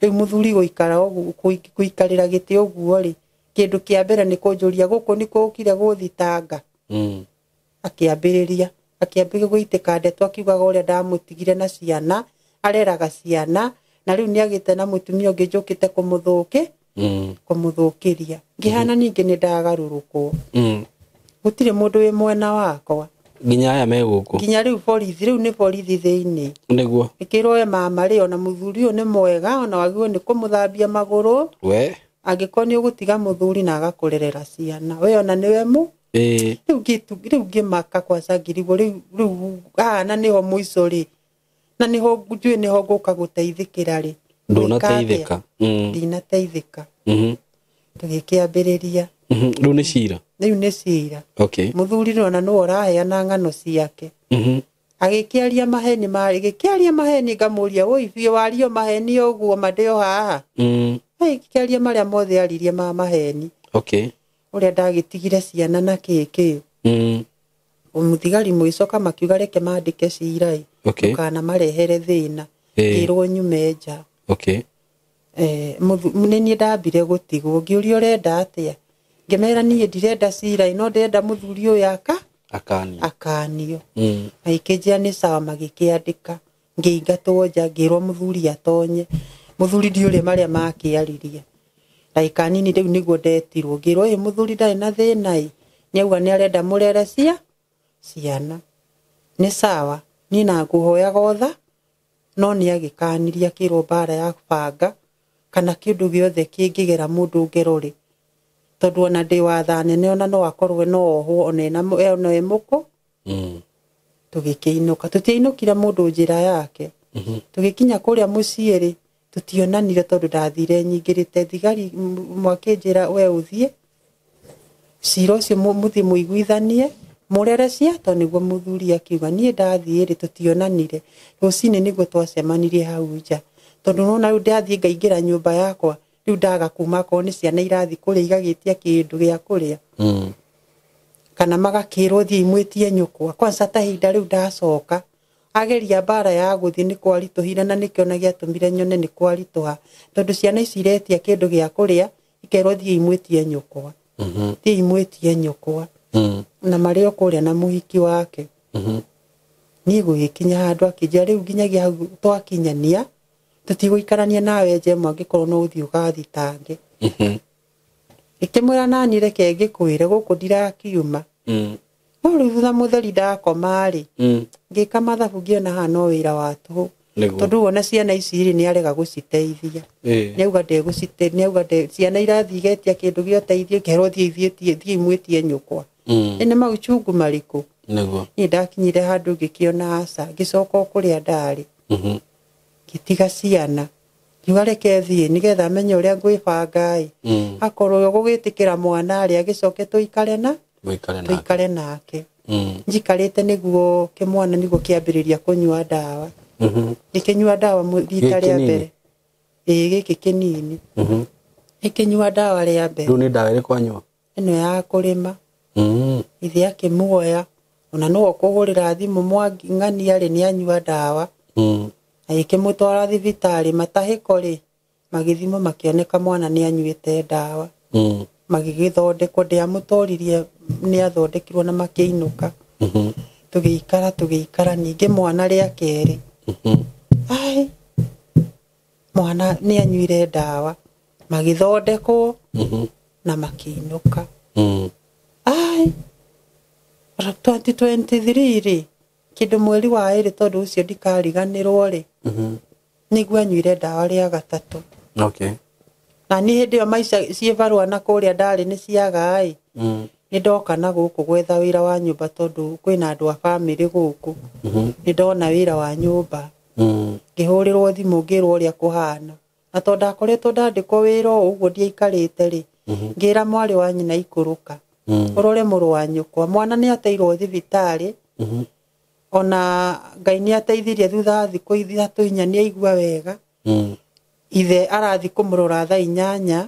Rĩu mũthuri gũikara ũguo gũikarĩra gĩtĩ ũguo rĩ kĩndũ kĩa mbere nĩ kũnjũria gũkũ nĩkuo ũkire gũthitanga. Akĩambĩrĩria gũitĩka ndeto akiugaga ũrĩa ndamũtigire na ciana areraga ciana na rĩu nĩagĩte na mũtumia ũngĩ njũkĩte kũmũthũkĩria. Ngĩhana ningĩ nĩ ndagarũrũkwo. Gũtirĩ mũndũ wĩ mwena wakwa. Nginya aya me gũkũ. Nginya rĩu borithi, rĩu nĩ borithi thĩinĩ. Nĩguo. Ĩkĩrwo we mama rĩ ona mũthuri ũyũ nĩ mwega ona wagĩrĩirwo nĩ kũmũthambia magũrũ. We. Angĩkorwo nĩ ũgũtiga mũthuri na agakũrerera ciana. We ona nĩwe mũ. Rĩu ngĩmaka kwaca ngirigwo rĩu haha na nĩho mũico rĩ. Na nĩho njũĩ nĩho ngũka gũteithĩkĩra rĩ. Ndũnateithĩka. Ndinateithĩka. Tũgĩkĩambĩrĩria. Rĩu nĩ cira. Rĩu nĩ cira. Okay. Mũthuri ona nĩwe ũraheana ng'ano ciake. Agĩkĩaria maheni agĩkĩaria maheni ngamũria woi biũ wario maheni ũguo ma ndĩ o haha. Agĩkĩaria marĩa mothe aririe ma maheni. Okay. Ũrĩa ndagĩtigire ciana na kĩĩ. Mũthigari mũgĩcoka makiuga reke mandĩke cira ĩ. Okay. Ndũkanamarehere thĩna. Ngĩrwo nyume nja. Okay. Nĩ niĩ ndambire gũtigwo ngĩũria ũrenda atĩa. Ngĩmera niĩ ndirenda cira no ndĩrenda mũthuri ũyũ akanio. Akanio. Magĩkĩnjĩra nĩ sawa, magĩkĩandĩka. Ngĩingatwo nja, ngĩrwo mũthuri atonye. Mũthuri ndiũrĩ marĩa makĩaririe. Ndagĩka nini rĩu nĩguo ndetirwo, ngĩrwo ĩ mũthuri ndarĩ na thĩna ĩ, nĩauga nĩarenda mũrere ciana. Nĩ sawa, niĩ na ngũhoyaga ũtha, no nĩagĩkanirie akĩrwo mbara ya banga kana kĩndũ gĩothe kĩngĩgera mũndũ ngero rĩ, tondũ ona ndĩ wa thaa nene ona no akorwo no ohwo ona e mũkũ. Tũgĩkĩinũka, tũtiainũkire mũndũ njĩra yake. Tũgĩkinya kũrĩa mũciĩ rĩ, tũtionanire tondũ ndathire nyingĩrĩte thigari mwakĩnjĩra we ũthiĩ cira ũcio mũthiĩ mũiguithanie mũrere cia, tondũ nĩguo mũthuri akiuga. Niĩ ndathiĩ rĩ, tũtionanire. Rũcinĩ nĩguo twacemanirie hau nja, tondũ nĩwona rĩu ndathiĩ ngaingĩra nyũmba yakwa, rĩu ndaga kuma akorwo nĩ ciana irathiĩ kũrĩa igagĩtia kĩndũ gĩa kũrĩa. Kana magakĩrwo thiĩ mwĩtie nyũkwa. Kwanza ta ihinda rĩu ndacoka, ageria mbara ya gũthiĩ nĩ kwaritũhire, na nĩkĩo na gĩatũmire nyone nĩ kwaritũha, tondũ ciana ici iretia kĩndũ gĩa kũrĩa ikerwo thiĩ mwĩtie nyũkwa. Thiĩ mwĩtie nyũkwa. Na marĩ o kũrĩa na mũhiki wake. Niĩ gũgĩkinya handũ akĩnjĩra rĩu nginyagia hau twakinyania, tũtigũikarania nawe nja ĩmwe angĩkorwo no ũthiĩ ũgathitange. Ngĩkĩmwĩra nani reke ngĩkwĩre gũkũ ndirakiuma. No rĩu thutha mũtheri ndakoma rĩ, ngĩka mathabu ngĩona haha no wĩra wa tũhũ. Tondũ wona ciana ici rĩ, nĩarega gũciteithia. Nĩauga ndegũcite, nĩauga ciana irathiĩ igetia kĩndũ gĩa ũteithio, ikerwo thiĩ thiĩ mwĩtie nyũkwa. Nĩ mauchungu marĩkũ? Nĩguo. Niĩ ndakinyire handũ ngĩkĩona aca, ngĩcoka o kũrĩa ndarĩ. Ngĩtiga ciana. Ngiuga reke thiĩ nĩgetha menye ũrĩa ngwĩbanga ĩ. Akorwo gũgĩtĩkĩra mwana rĩ, agĩcoke tũikare na tũikare nake. Njikarĩte nĩguo kĩmwana nĩguo kĩambĩrĩria kũnyua ndawa. Gĩkĩnyua ndawa rita rĩa mbere. Ĩĩ gĩkĩ kĩnini. Gĩkĩnyua ndawa rĩa mbere. Rĩu nĩ ndawa ĩrĩkũ anyua? Ĩno ya kũrĩma. Ithe akĩmuoya, ona no ũkũhũrĩra thimũ ng'ania rĩ, nĩanyua ndawa. Agĩkĩmũtwara thibitarĩ, matahĩko rĩ, magĩthimwo makĩoneka mwana nĩanyuĩte ndawa. Magĩgĩthondekwo, ndĩamũtoririe, nĩathondekirwo na makĩinũka. Tũgĩikara tũgĩikara, ningĩ mwana rĩa kerĩ. Ai, mwana nĩanyuire ndawa, magĩthondekwo na makĩinũka. Ai, 2023 rĩ, kĩndũ mweri wa ĩrĩ, tondũ ũcio ndikariganĩrwo rĩ, nĩguo anyuire ndawa rĩa gatatũ. Na niĩ hĩndĩ ĩyo maica ciĩbarũa na kũrĩa ndarĩ nĩ ciaga ĩ, nĩ ndoka na gũkũ gwetha wĩra wa nyũmba, tondũ kwĩna andũ a bamĩrĩ gũkũ. Nĩ ndona wĩra wa nyũmba. Ngĩhũrĩrwo thimũ ngĩrwo ũrĩa kũhana. Na tondũ ndakoretwo ndandĩkwo wĩra o ũguo ndiaikarĩte rĩ, ngĩra mwarĩ wa nyina ikũrũka, ũrore mũrũ wa nyũkwa. Mwana nĩ ateirwo thibitarĩ, ona Ngai nĩ ateithirie thutha wa thikũ ithatũ inya nĩ aigua wega. Ithe arathiĩ kũmũrora thaa 8,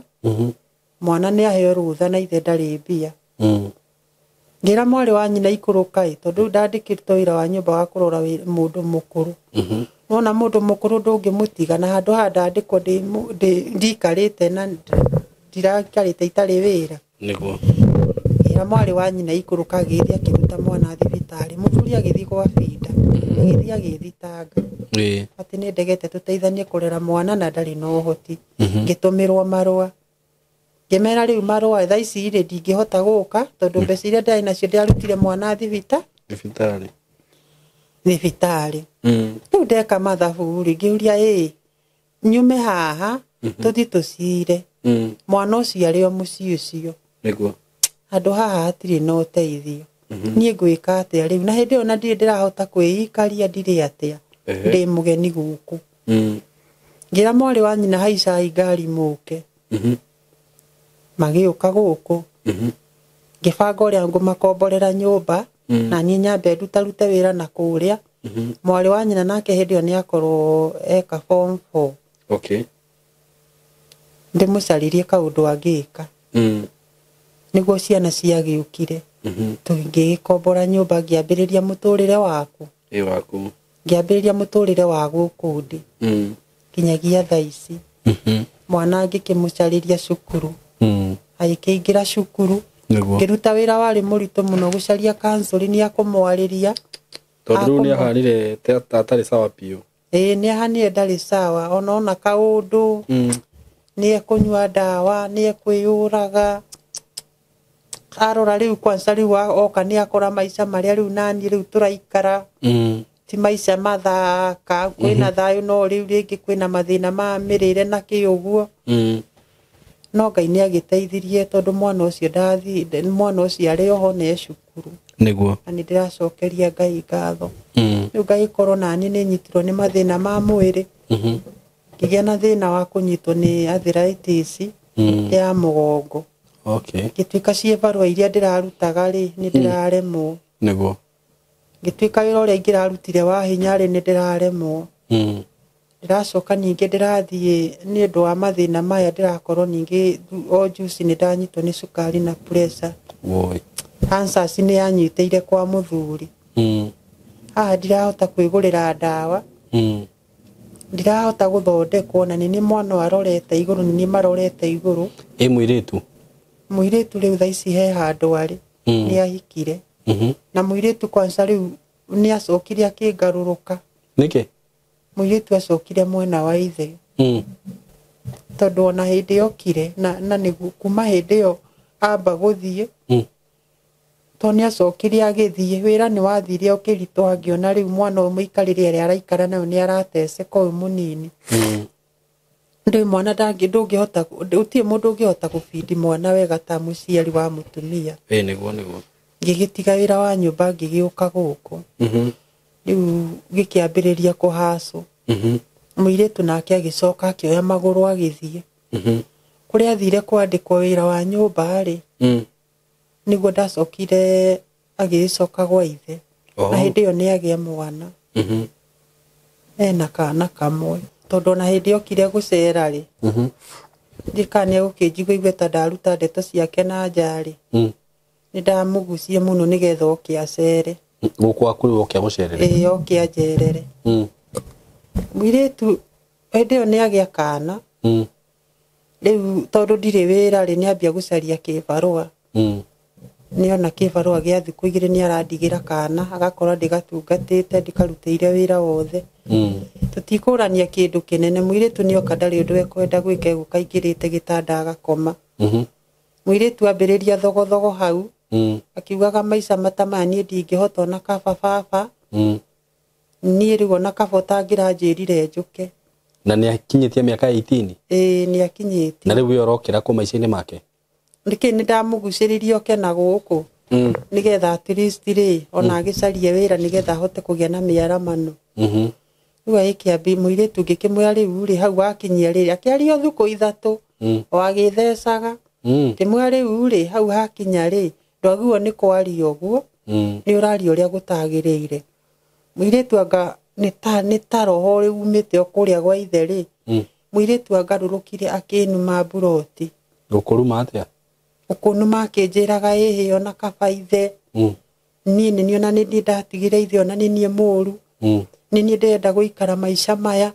mwana nĩ aheo rũtha na ithe ndarĩ mbia. Ngĩra mwarĩ wa nyina ikũrũka ĩ, tondũ ndandĩkĩtwo wĩra wa nyũmba wa kũrora mũndũ mũkũrũ. Wona mũndũ mũkũrũ ndũngĩmũtiga, na handũ haha ndandĩkwo ndikarĩte na ndirakarĩte itarĩ wĩra. Nĩguo. Ngĩra mwarĩ wa nyina ikũrũka, agĩthiĩ akĩruta mwana thibitarĩ. Mũthuri agĩthiĩ gwa binda, agĩthiĩ agĩthitanga. Atĩ nĩ ndegete tũteithanie kũrera mwana na ndarĩ na ũhoti. Ngĩtũmĩrwo marũa. Ngĩmera rĩu marũa thaa ici rĩ, ndingĩhota gũka tondũ mbeca iria ndarĩ nacio ndiarutire mwana thibitarĩ. Rĩu ndeka mathabu rĩ, ngĩũria ĩ, nyume haha tũthiĩ tũcire. Mwana ũcio arĩ o mũciĩ ũcio. Nĩguo. Handũ haha hatirĩ na ũteithio. Niĩ ngwĩka atĩa rĩu? Na hĩndĩ ĩyo na ndirĩ ndĩrahota kwĩikaria, ndirĩ atĩa. Ndĩ mũgeni gũkũ. Ngĩra mwarĩ wa nyina haicai ngari mũke. Magĩũka gũkũ. Ngĩbanga ũrĩa ngũmakomborera nyũmba, na niĩ nyambe ndutarute wĩra na kũrĩa. Mwarĩ wa nyina nake hĩndĩ ĩyo nĩakorwo eka form 4. Ndĩmũcaririe kaũndũ angĩka. Nĩguo ciana ciagĩũkire. Tũgĩgĩkombora nyũmba, ngĩambĩrĩria mũtũrĩre waku. Ngĩambĩrĩria mũtũrĩre wa gũkũ ndĩ. Nginyagia thaa ici. Mwana ngĩkĩmũcarĩria cukuru. Agĩkĩingĩra cukuru. Nĩguo. Ngĩruta wĩra warĩ mũritũ mũno gũcaria counseling ya kũmwarĩria. Tondũ rĩu nĩ ahanire atarĩ sawa biũ. Ĩĩ nĩ ahanire ndarĩ sawa, ona ona kaũndũ nĩ ekũnyua ndawa, nĩ ekwĩyũraga. Arora rĩu kwanza rĩu oka nĩ akora maica marĩa rĩu nani rĩu tũraikara. Ti maica mathaka, kwĩna thayũ no rĩu rĩngĩ kwĩna mathĩna ma mĩrĩre na kĩ ũguo. No Ngai nĩ agĩteithirie tondũ mwana ũcio ndathi, mwana ũcio arĩ oho nĩ e cukuru. Nĩguo. Na nĩ ndĩracokeria Ngai ngatho. Rĩu ngagĩkorwo nani nĩ nyitirwo nĩ mathĩna ma mwĩrĩ. Ngĩgĩa na thĩna wa kũnyitwo nĩ arthritis ya mũgongo. Okay. Ngĩtuĩka ciĩbarũa iria ndĩrarutaga rĩ, nĩ ndĩraremwo. Nĩguo. Ngĩtuĩka wĩra ũrĩa ingĩrarutire wa hinya rĩ, nĩ ndĩraremwo. Ndĩracoka ningĩ ndĩrathiĩ nĩ ũndũ wa mathĩna maya ndĩrakorwo ningĩ o juice nĩ ndanyitwo nĩ cukari na pressure. Woi. Cancers nĩ yanyitĩire kwa mũthuri. Haha ndirahota kwĩgũrĩra ndawa. Ndirahota gũthondekwo na nĩ mwana arorete igũrũ, nĩ marorete igũrũ. Ĩ mũirĩtu? Mũirĩtu rĩu thaa ici he handũ arĩ. Nĩ ahikire. Na mũirĩtu kwanza rĩu nĩ acokire akĩngarũrũka. Nĩkĩ? Mũirĩtu acokire mwena wa ithe. Tondũ ona hĩndĩ yokire na nĩguo kuma hĩndĩ ĩyo amba gũthiĩ. Tondũ nĩ acokire agĩthiĩ, wĩra nĩ wathire ũkĩritũha ngĩona rĩu mwana ũyũ mũikarĩre ĩrĩa araikara nayo nĩ arateceka ũyũ mũnini. Ndũĩ mwana ndũngĩhota, gũtirĩ mũndũ ũngĩhota gũbindi mwana wega ta mũciari wa mũtumia. Ĩĩ nĩguo nĩguo. Ngĩgĩtiga wĩra wa nyũmba ngĩgĩũka gũkũ. Rĩu gĩkĩambĩrĩria kũhacwo. Mũirĩtu nake agĩcoka akĩoya magũrũ agĩthiĩ. Kũrĩa athire kwandĩkwo wĩra wa nyũmba rĩ, nĩguo ndacokire agĩcoka gwa ithe. Na hĩndĩ ĩyo nĩ agĩa mwana. Ena kana kamwe. Tondũ ona hĩndĩ yokire gũcera rĩ, ndikana nĩ egũkĩnjigua igue ta ndaruta ndeto ciake na nja rĩ, nĩ ndamũgucie mũno nĩgetha oke acere. Gũkũ gwaku rĩu oke agũcerere? Ĩĩ oke anjerere. Mũirĩtu hĩndĩ ĩyo nĩ agĩa kana. Rĩu tondũ ndirĩ wĩra rĩ, nĩ ambia gũcaria kĩbarũa. Nĩona kĩbarũa gĩa thikũ igĩrĩ nĩ arandigĩra kana, agakorwo ndĩgatungatĩte, ndĩkarutĩire wĩra wothe. Tũtikũrania kĩndũ kĩnene, mũirĩtu nĩoka ndarĩ ũndũ ekwenda gwĩka, egũka aingĩrĩte gĩtanda agakoma. Mũirĩtu ambĩrĩria thogothogo hau, akiugaga maica mata maya niĩ ndingĩhota ona kaba baba. Niĩ rĩu ona kaba ũtangĩranjĩrire njũke. Na nĩ akinyĩtie mĩaka 18? Ĩĩ nĩ akinyĩtie. Na rĩu we ũrokĩra kũ maica-inĩ make? Nĩkĩ nĩ ndamũgucĩrĩirie oke na gũkũ. Nĩgetha at least rĩ, ona agĩcarie wĩra nĩgetha ahote kũgĩa na mĩaramano. Rĩu agĩkĩambi mũirĩtu ngĩkĩmwĩra rĩu rĩ, hau wakinyia rĩrĩ, akĩaria thukũ ithatũ, o agĩthecaga. Ngĩmwĩra rĩu rĩ, hau hakinya rĩ, ndwagĩrĩirwo nĩ kwaria ũguo, nĩ ũraria ũrĩa gũtagĩrĩire. Mũirĩtu anga nĩ ta roho rĩu umĩte o kũrĩa gwa ithe rĩ, mũirĩtu angarũrũkire akĩnuma mburoti. Gũkũruma atĩa? Ũkũnuma akĩnjĩraga ĩhĩ ona kaba ithe. Niĩ nĩ niĩ ona nĩ niĩ ndatigire ithe ona nĩ niĩ mũũru. Nĩ niĩ ndĩrenda gũikara maica maya.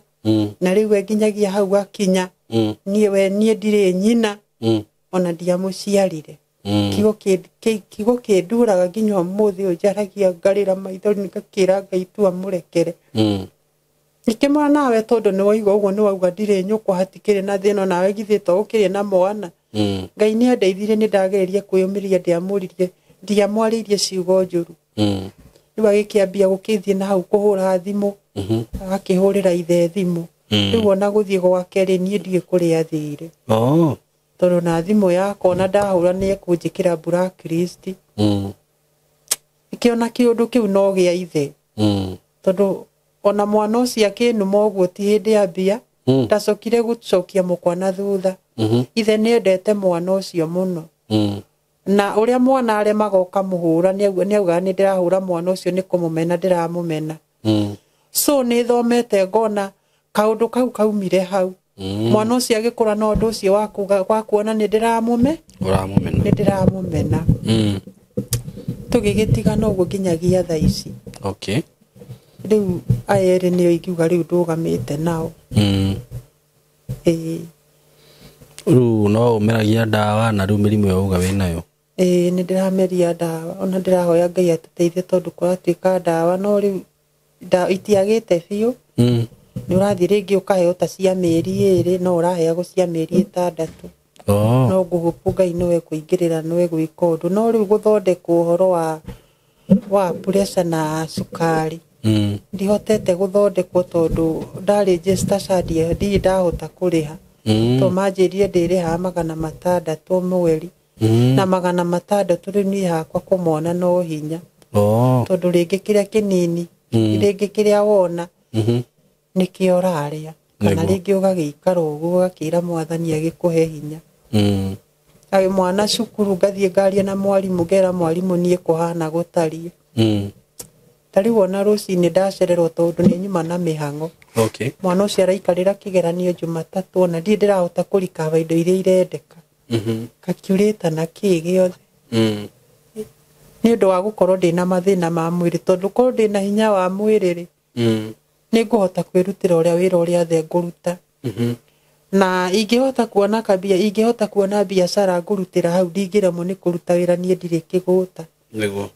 Na rĩu we nginyagia hau akinya. Niĩ we niĩ ndirĩ nyina. Ona ndiamũciarire. Kiugo kĩnduraga nginya ũmũthĩ ũyũ njaragia ngarĩra maithori ngakĩra Ngai tu amũrekere. Ngĩkĩmwĩra nawe tondũ nĩ waigua ũguo nĩ wauga ndirĩ nyũkwa hatikĩrĩ na thĩna nawe githĩ to ũkĩrĩ na mwana. Ngai nĩ andeithirie nĩ ndageririe kwĩyũmĩrĩria ndiamũririe ndiamwarĩirie ciugo njũru. Rĩu agĩkĩambia gũkĩthiĩ na hau kũhũra thimũ, agakĩhũrĩra ithe thimũ. Rĩu ona gũthiĩ gwake rĩ, niĩ ndiũĩ kũrĩa athire. Tondũ na thimũ yakwa ona ndahũra nĩ ekũnjĩkĩra blacklist. Ngĩona kĩũndũ kĩu no gĩa ithe. Tondũ ona mwana ũcio akĩnuma ũguo ti hĩndĩ ambia, ndacokire gũcokia mũkwa na thutha. Ithe nĩ endete mwana ũcio mũno. Na ũrĩa mwana aremaga ũkamũhũra nĩ augaga nĩ ndĩrahũra mwana ũcio nĩ kũmũmena ndĩramũmena. So nĩ thomete ngona kaũndũ kau kaumire hau. Mwana ũcio agĩkũra na ũndũ ũcio wa kuona nĩ ndĩramũme, Ũramũmena. nĩ ndĩramũmena. Tũgĩgĩtigana ũguo nginyagia thaa ici. Okay. Rĩu aya erĩ nĩo ingiuga rĩu ndũgamĩte nao. Ĩĩ. Rĩu no ũmeragia ndawa na rĩu mĩrimũ ĩyo uga wĩnayo? Ĩĩ, nĩ ndĩrameria ndawa, ona ndĩrahoya Ngai atũteithie tondũ kũratuĩka ndawa, no rĩu itiagĩte biũ. Nĩ ũrathiĩ rĩngĩ ũkaheo ta cia mĩeri 2, no ũraheagwo cia mĩeri 6. No ngũhũpũ Ngai nĩwe kũingĩrĩra, nĩwe gwĩka ũndũ. No rĩu gũthondekwo ũhoro wa pressure na cukari, ndihotete gũthondekwo tondũ ndarĩnjĩsta candia ndirĩ ndahota kũrĩha. To manjĩrire ndĩrĩhaga 600 mweri. Na 600 rĩu niĩ hakwa kũmona no hinya. Tondũ rĩngĩ kĩrĩa kĩnini, rĩngĩ kĩrĩa wona, nĩkĩo ũrarĩa. Kana rĩngĩ ũgagĩikara ũguo ũgakĩra mwathani agĩkũhe hinya. Agĩ mwana cukuru ngathiĩ ngaria na mwarimũ, ngera mwarimũ niĩ kũhana gũtariĩ. Ta rĩu ona rũcinĩ ndacererwo tondũ nĩ nyuma na mĩhang'o. Mwana ũcio araikarĩra kĩgeranio Jumatatũ, ona ndirĩ ndĩrahota kũrikaba indo iria irendeka. Kakiurĩta na kĩ gĩothe. Nĩ ũndũ wa gũkorwo ndĩna mathĩna ma mwĩrĩ, tondũ korwo ndĩna hinya wa mwĩrĩ rĩ, nĩ ngũhota kwĩrutĩra ũrĩa wĩra ũrĩa othe ngũruta. Na ingĩhota kuona kabia, ingĩhota kuona biacara ngũrutĩra hau, ndingĩremwo nĩ kũruta wĩra, niĩ ndirĩ kĩgũta.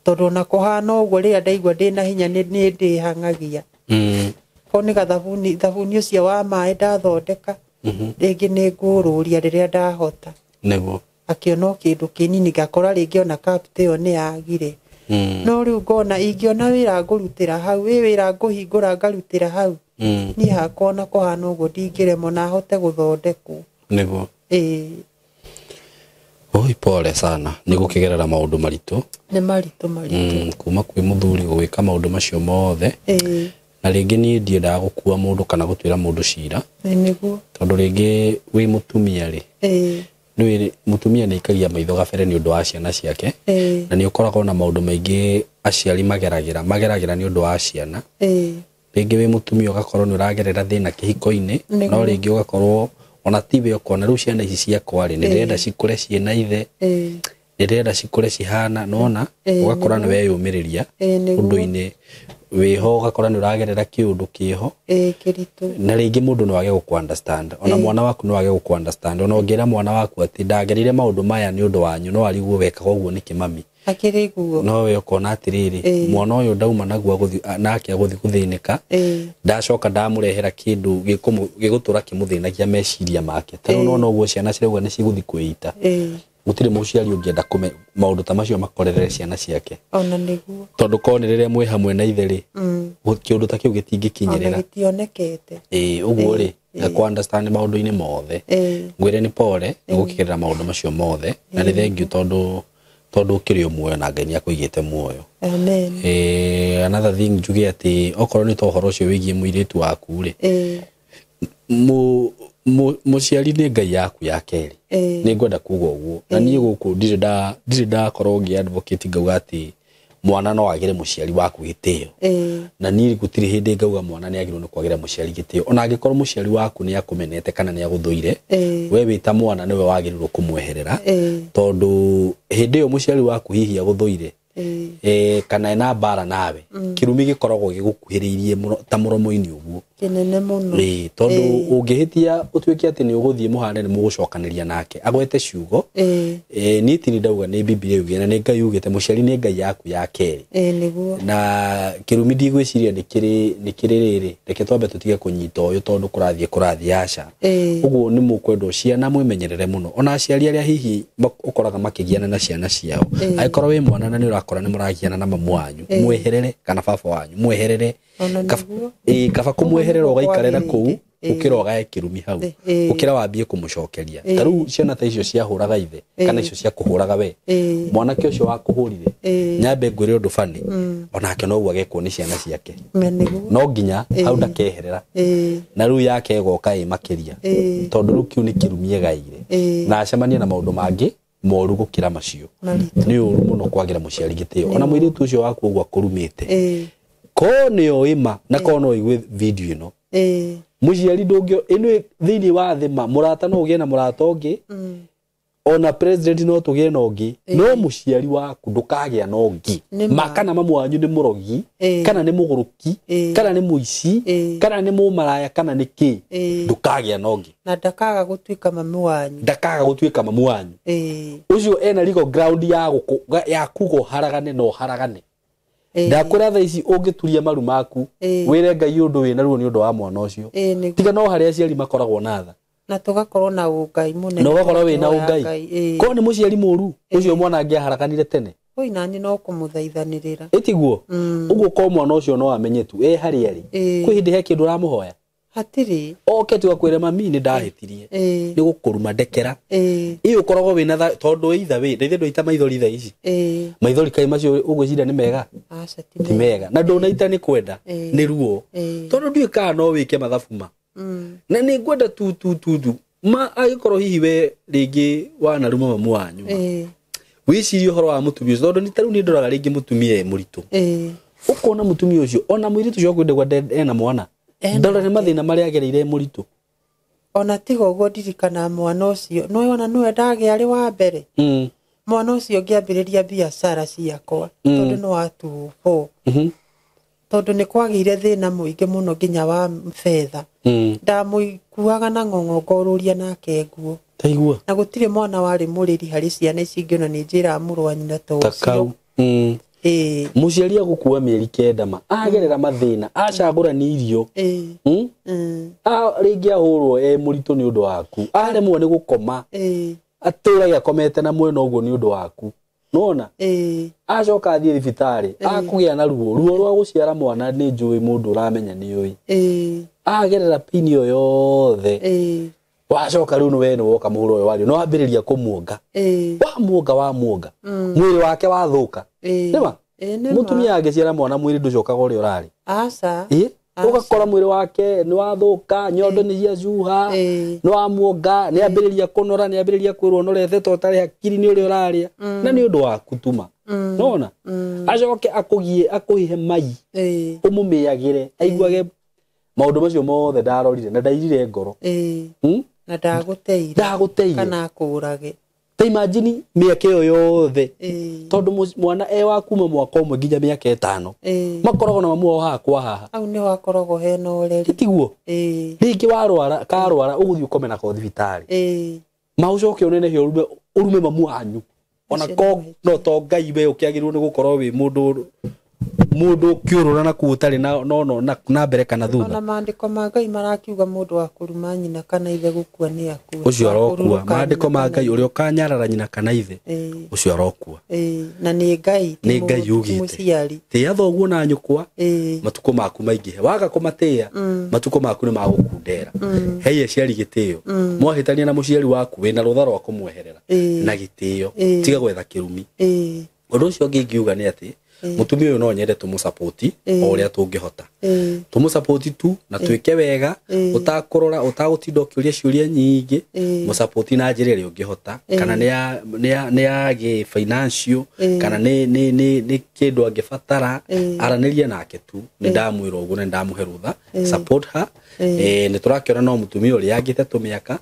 Tondũ ona kũhana ũguo rĩrĩa ndaigua ndĩna hinya nĩ ndĩhang'agia. Korwo nĩ gathabuni, thabuni ũcio wa maĩ ndathondeka, rĩngĩ nĩ ngũrũria rĩrĩa ndahota. Akĩona o kĩndũ kĩnini, ngakora rĩngĩ ona capital ĩyo nĩ yagire. No rĩu ngona ingĩona wĩra ngũrutĩra hau, ĩ wĩra ngũhingũra ngarutĩra hau, niĩ hakwa ona kũhana ũguo ndingĩremwo na hote gũthondekwo. Ĩĩ. Oi, pole sana nĩ gũkĩgerera maũndũ maritũ. Nĩ maritũ maritũ. Kuma kwĩ mũthuri gũgĩka maũndũ macio mothe. Na rĩngĩ niĩ ndiendaga gũkua mũndũ kana gũtuĩra mũndũ cira. Nĩguo. Tondũ rĩngĩ wĩ mũtumia rĩ, nĩ mũtumia nĩ aikagia maitho gabere nĩ ũndũ wa ciana ciake. Na nĩ ũkoragwo na maũndũ maingĩ aciari mageragĩra nĩ ũndũ wa ciana. Rĩngĩ wĩ mũtumia ũgakorwo nĩ ũragerera thĩna kĩhiko-inĩ, no rĩngĩ ũgakorwo ona tiwe ũkona rĩu ciana ici ciakwa rĩ, nĩ ndĩrenda cikũre ciĩna ithe, nĩ ndĩrenda cikũre cihana, nona ũgakora nĩ weyũmĩrĩria ũndũ-inĩ wĩho, ũgakora nĩ ũragerera kĩũndũ kĩho kĩritũ. Na rĩngĩ mũndũ no age gũkũ understand, ona mwana waku no age gũkũ understand. Ona ũngĩra mwana waku atĩ ndagereire maũndũ maya nĩ ũndũ wanyu, no arigwo wekaga ũguo nĩkĩ mami. Akĩrĩ guo. No we ũkona atĩrĩrĩ, mwana ũyũ ndauma naguo agũthiĩ nake agũthiĩ gũthĩnĩka, ndacoka ndamũrehera kĩndũ gĩgũtũra kĩmũthĩnagia meciria make. Ta rĩu nona ũguo ciana cirauga nĩ cigũthiĩ kwĩita. Gũtirĩ mũciari ũngĩenda maũndũ ta macio makorerere ciana ciake. Ona nĩguo. Tondũ korwo nĩ rĩrĩa mwĩ hamwe na ithe rĩ, kĩũndũ ta kĩu gĩtingĩkinyĩrĩra. Ona gĩtionekete. Ũguo rĩ, ngakũ understand maũndũ-inĩ mothe. Ngwĩre nĩ pole nĩ gũkĩgerera maũndũ macio mothe, na nĩ thank you tondũ ũkĩrĩ o muoyo na Ngai nĩ akũigĩte muoyo. Amen. Another thing njuge atĩ okorwo nĩ ta ũhoro ũcio wĩgiĩ mũirĩtu waku rĩ, mũciari nĩ Ngai yaku ya kerĩ. Nĩ ngwenda kuga ũguo. Na niĩ gũkũ ndirĩ ndakorwo ngĩ advocate ngauga atĩ mwana no agĩre mũciari waku gĩtĩo. Na niĩ gũtirĩ hĩndĩ ngauga mwana nĩ agĩrĩirwo nĩ kwagĩra mũciari gĩtĩo. Ona angĩkorwo mũciari waku nĩ akũmenete kana nĩ agũthũire, we wĩ ta mwana nĩwe wagĩrĩirwo kũmweherera. Tondũ hĩndĩ ĩyo mũciari waku hihi agũthũire, kana ena mbara nawe, kĩrumi gĩkoragwo gĩgũkuhĩrĩirie mũno ta mũromo-inĩ ũguo. Kĩnene mũno. Tondũ ũngĩhĩtia ũtuĩke atĩ nĩ ũgũthiĩ mũhane nĩ mũgũcokanĩria nake agwete ciugo. Niĩ ti ndauga nĩ Biblia yugĩte na nĩ Ngai yugĩte mũciari nĩ Ngai yaku ya kerĩ. Nĩguo. Na kĩrumi ndigwĩciria nĩ kĩrĩ rĩrĩ, reke twambe tũtige kũnyita ũyũ tondũ kũrathiĩ aca. Ũguo nĩ mũkwendwo ciana mwĩmenyerere mũno. Ona aciari arĩa hihi ũkoraga makĩgiana na ciana ciao, angĩkorwo wĩ mwana na nĩ ũrakora nĩ mũragiana na mamu wanyu, mweherere kana baba wanyu, mweherere. Kaba kũmweherera ũgaikarĩra kũu ũkĩra ũgae kĩrumi hau, ũkĩra wambie kũmũcokeria. Ta rĩu ciana ta icio ciahũraga ithe kana icio cia kũhũraga we, mwanake ũcio wakũhũrire, nyambe ngwĩre ũndũ bani, onake noguo agekwo nĩ ciana ciake. No nginya hau ndakeherera, na rĩu yake ĩgoka ĩ makĩria, tondũ rĩu kĩu nĩ kĩrumi egaire, na acemanie na maũndũ mangĩ moru gũkĩra macio. Nĩ ũru mũno kwagĩra mũciari gĩtĩo. Ona mũirĩtu ũcio waku ũguo akũrumĩte, ko nĩ oĩ ma na ko no ũigue video ĩno, mũciari ndũngĩ ĩno thĩinĩ wa thĩ ma mũrata no ũgĩe na mũrata ũngĩ Ona president no tũgĩe na ũngĩ, no mũciari waku ndũkagĩa na ũngĩ. Ma kana mamu wanyu nĩ mũrogi, kana nĩ mũgũrũki, kana nĩ mũici, kana nĩ mũmaraya, kana nĩ kĩ, ndũkagĩa na ũngĩ. Na ndakaga gũtuĩka mamu wanyu. Ndakaga gũtuĩka mamu wanyu. Ũcio ena legal ground ya kuga ũharagane na ũharagane. Ndakwĩra thaa ici ũngĩturia maru maku wĩre Ngai ũndũ wĩna ruo nĩ ũndũ wa mwana ũcio. Tiga no harĩa aciari makoragwo na tha. Na tũgakorwo na ũngai mũnene. Na ũgakorwo wĩna ũngai. Korwo nĩ mũciari mũru ũcio mwana angĩaharaganire tene. Oi nani no kũmũthaithanĩrĩra. Ĩtiguo. Ũguo ko mwana ũcio no amenye tu harĩa arĩ. Kwĩ hĩndĩ he kĩndũ ũramũhoya. Hatirĩ. Oke tu akwĩre mami nĩ ndahĩtirie. Nĩ gũkũruma ndekera. Ĩ ũkoragwo wĩna tondũ either way ndĩthĩ ndũita maithori thaa ici. Maithori kai macio ũgwĩciria nĩ mega? Aca ti mega. Na ndũnaita nĩ kwenda nĩ ruo. Tondũ ndiũĩ kana no wĩke mathabu ma. Na nĩ ngwenda tu tu tu tu ma agĩkorwo hihi we rĩngĩ wanaruma mamu wanyu. Wĩcirie ũhoro wa mũtumia ũcio tondũ ta rĩu nĩ ndoraga rĩngĩ mũtumia e mũritũ. Ũkona mũtumia ũcio ona mũirĩtu ũcio akwenda ena mwana. Ndora nĩ mathĩna marĩa agereire mũritũ. Ona tiga ũguo ndirikana mwana ũcio no ona nĩwe ndagĩa arĩ wa mbere. Mwana ũcio ngĩambĩrĩria biacara ciakwa tondũ nĩ wa 24. Tondũ nĩ kwagĩire thĩna mũingĩ mũno nginya wa fedha. Ndamũkuaga na ng'ong'o ngorũria nake nguo. Taigua. Na gũtirĩ mwana warĩ mũrĩri harĩ ciana ici ingĩ ona nĩ njĩraga mũrũ wa nyina ta ũcio. Mũciari agũkua mĩeri 9 ma agerera mathĩna acagũrania irio. Rĩngĩ ahũrwo e mũritũ nĩ ũndũ waku, aremwo nĩ gũkoma, atũrage akomete na mwena ũguo nĩ ũndũ waku. Nona acoka athiĩ thibitarĩ akũgĩa na ruo ruo rwa gũciara mwana nĩ njũĩ mũndũ ũramenya nĩ ũĩ. Agerera pini ĩyo yothe. Wacoka rĩu nĩwe nĩ woka mũhuro ũyũ wario no wambĩrĩria kũmuonga. Wamuonga mwĩrĩ wake wathũka. Nĩma mũtumia angĩciara mwana mwĩrĩ ndũcokaga ũrĩa ũrarĩ. Aca. Ũgakora mwĩrĩ wake nĩ wathũka, nyondo nĩ ciacuha, nĩ wamuonga, nĩ ambĩrĩria kũnora, nĩ ambĩrĩria kwĩrwo ũnorete to ũtarĩ hakiri nĩ ũrĩa ũrarĩa. Na nĩ ũndũ waku tuma. Nona acoke akũgie akũhihe mai ũmũmĩagĩre aiguage maũndũ macio mothe ndarorire na ndairire ngoro. Na ndagũteire kana akũrage. Ta imagine mĩaka ĩyo yothe tondũ mwana e wa kuma mwaka ũmwe nginya mĩaka 5 makoragwo na mamu wao haha kwa haha. Hau nĩho akoragwo hena ũreri. Tiguo. Rĩngĩ warwara karwara ũgũthiĩ ũkome nako thibitarĩ. Ma ũcoke ũnenehe ũrume mamu wanyu. Ona ko no to Ngai we ũkĩagĩrĩirwo nĩ gũkorwo wĩ mũndũ mũndũ ũkĩũrũra na kũu ũtarĩ na no na mbere kana thutha. Ona maandĩko ma Ngai marakiuga mũndũ wa kũruma nyina kana ithe gũkua nĩ akue. Ũcio arokua. Maandĩko ma Ngai ũrĩa ũkanyarara nyina kana ithe ũcio arokua. Na nĩ Ngai nĩ Ngai ugĩte. Tĩĩa thoguo na nyũkwa matukũ maku maingĩhe. Waga kũmatĩĩa matukũ maku nĩ magũkundera. Hei aciari gĩtĩo. Mwahĩtania na mũciari waku wĩna rũtha rwa kũmweherera na gĩtĩo. Tiga gwetha kĩrumi. Ũndũ ũcio ũngĩ ingiuga nĩ atĩ mũtumia ũyũ no nyende tũmũsapoti o ũrĩa tũngĩhota. Tũmũsapoti tu na twĩke wega ũtakũrora ũtagũtinda ũkĩũria ciũria nyingĩ. Mũsapoti na njĩra ĩrĩa ũngĩhota kana nĩ ya gĩ financial kana nĩ kĩndũ angĩbatara aranĩria nake tu. Nĩ ndamwĩra ũguo na ndamũhe rũtha support her. Nĩ tũrakĩona no mũtumia ũrĩa angĩte tũmĩaka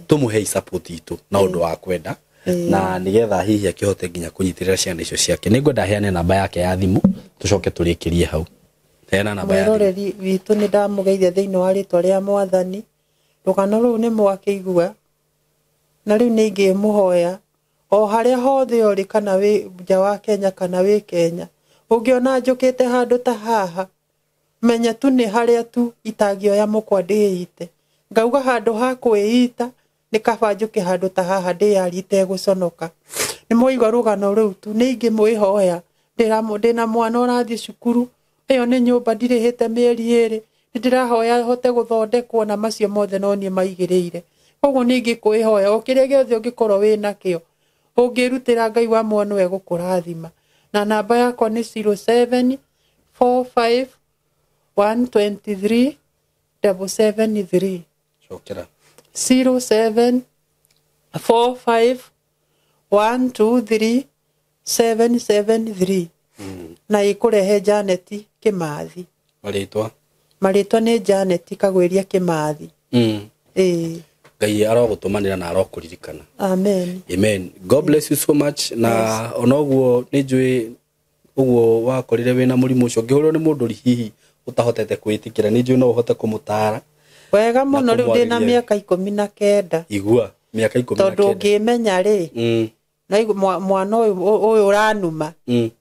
tũmũhe support itũ na ũndũ wa kwenda na nigetha hihi akĩhote nginya kũnyitĩrĩra ciana icio ciake. Nĩ ngwenda heane namba yake ya thimũ tũcoke tũrĩkĩrie hau. Heana namba ya thimũ. Mwĩroreri witũ nĩ ndamũgeithia thĩinĩ wa rĩtwa rĩa Mwathani. Rũgano rũu nĩ mwakĩigua na rĩu nĩ ingĩmũhoya o harĩa hothe ũrĩ kana wĩ nja wa Kenya kana wĩ Kenya ũngĩona njũkĩte handũ ta haha menya tu nĩ harĩa tu itangĩoya mũkwa ndĩite ngauga handũ ha kwĩita nĩ kaba njũke handũ ta haha ndĩyarie itegũconoka. Nĩ mwaigua rũgano rũu tu nĩ ingĩmwĩhoya ndĩna mwana ũrathiĩ cukuru ĩyo nĩ nyũmba ndirĩhĩte mĩeri 2 nĩ ndĩrahoya hote gũthondekwo na macio mothe no niĩ maigĩrĩire. Koguo nĩ ingĩkwĩhoya o kĩrĩa gĩothe ũngĩkorwo wĩ nakĩo ũngĩrutĩra Ngai wa muono egũkũrathima. Na namba yakwa nĩ 0745 123 773. Cokera. 0745 123 773. Na ikurehe Janet Kimathi. Marĩtwa? Marĩtwa nĩ Janet Kagwĩria Kimathi. Ngai arogũtũmanĩra na arokũririkana. Amen. Amen. God bless you so much. Na onoguo nĩ njũĩ ũguo wakorire wĩna mũrimũ ũcio ngĩhũrwo nĩ mũndũ hihi ũtahotete kwĩtĩkĩra, nĩ njũĩ no ũhote kũmũtara wega mũno. Rĩu ndĩna mĩaka 19. Igua, mĩaka 19. Tondũ ũngĩmenya rĩ, na mwana ũyũ ũranuma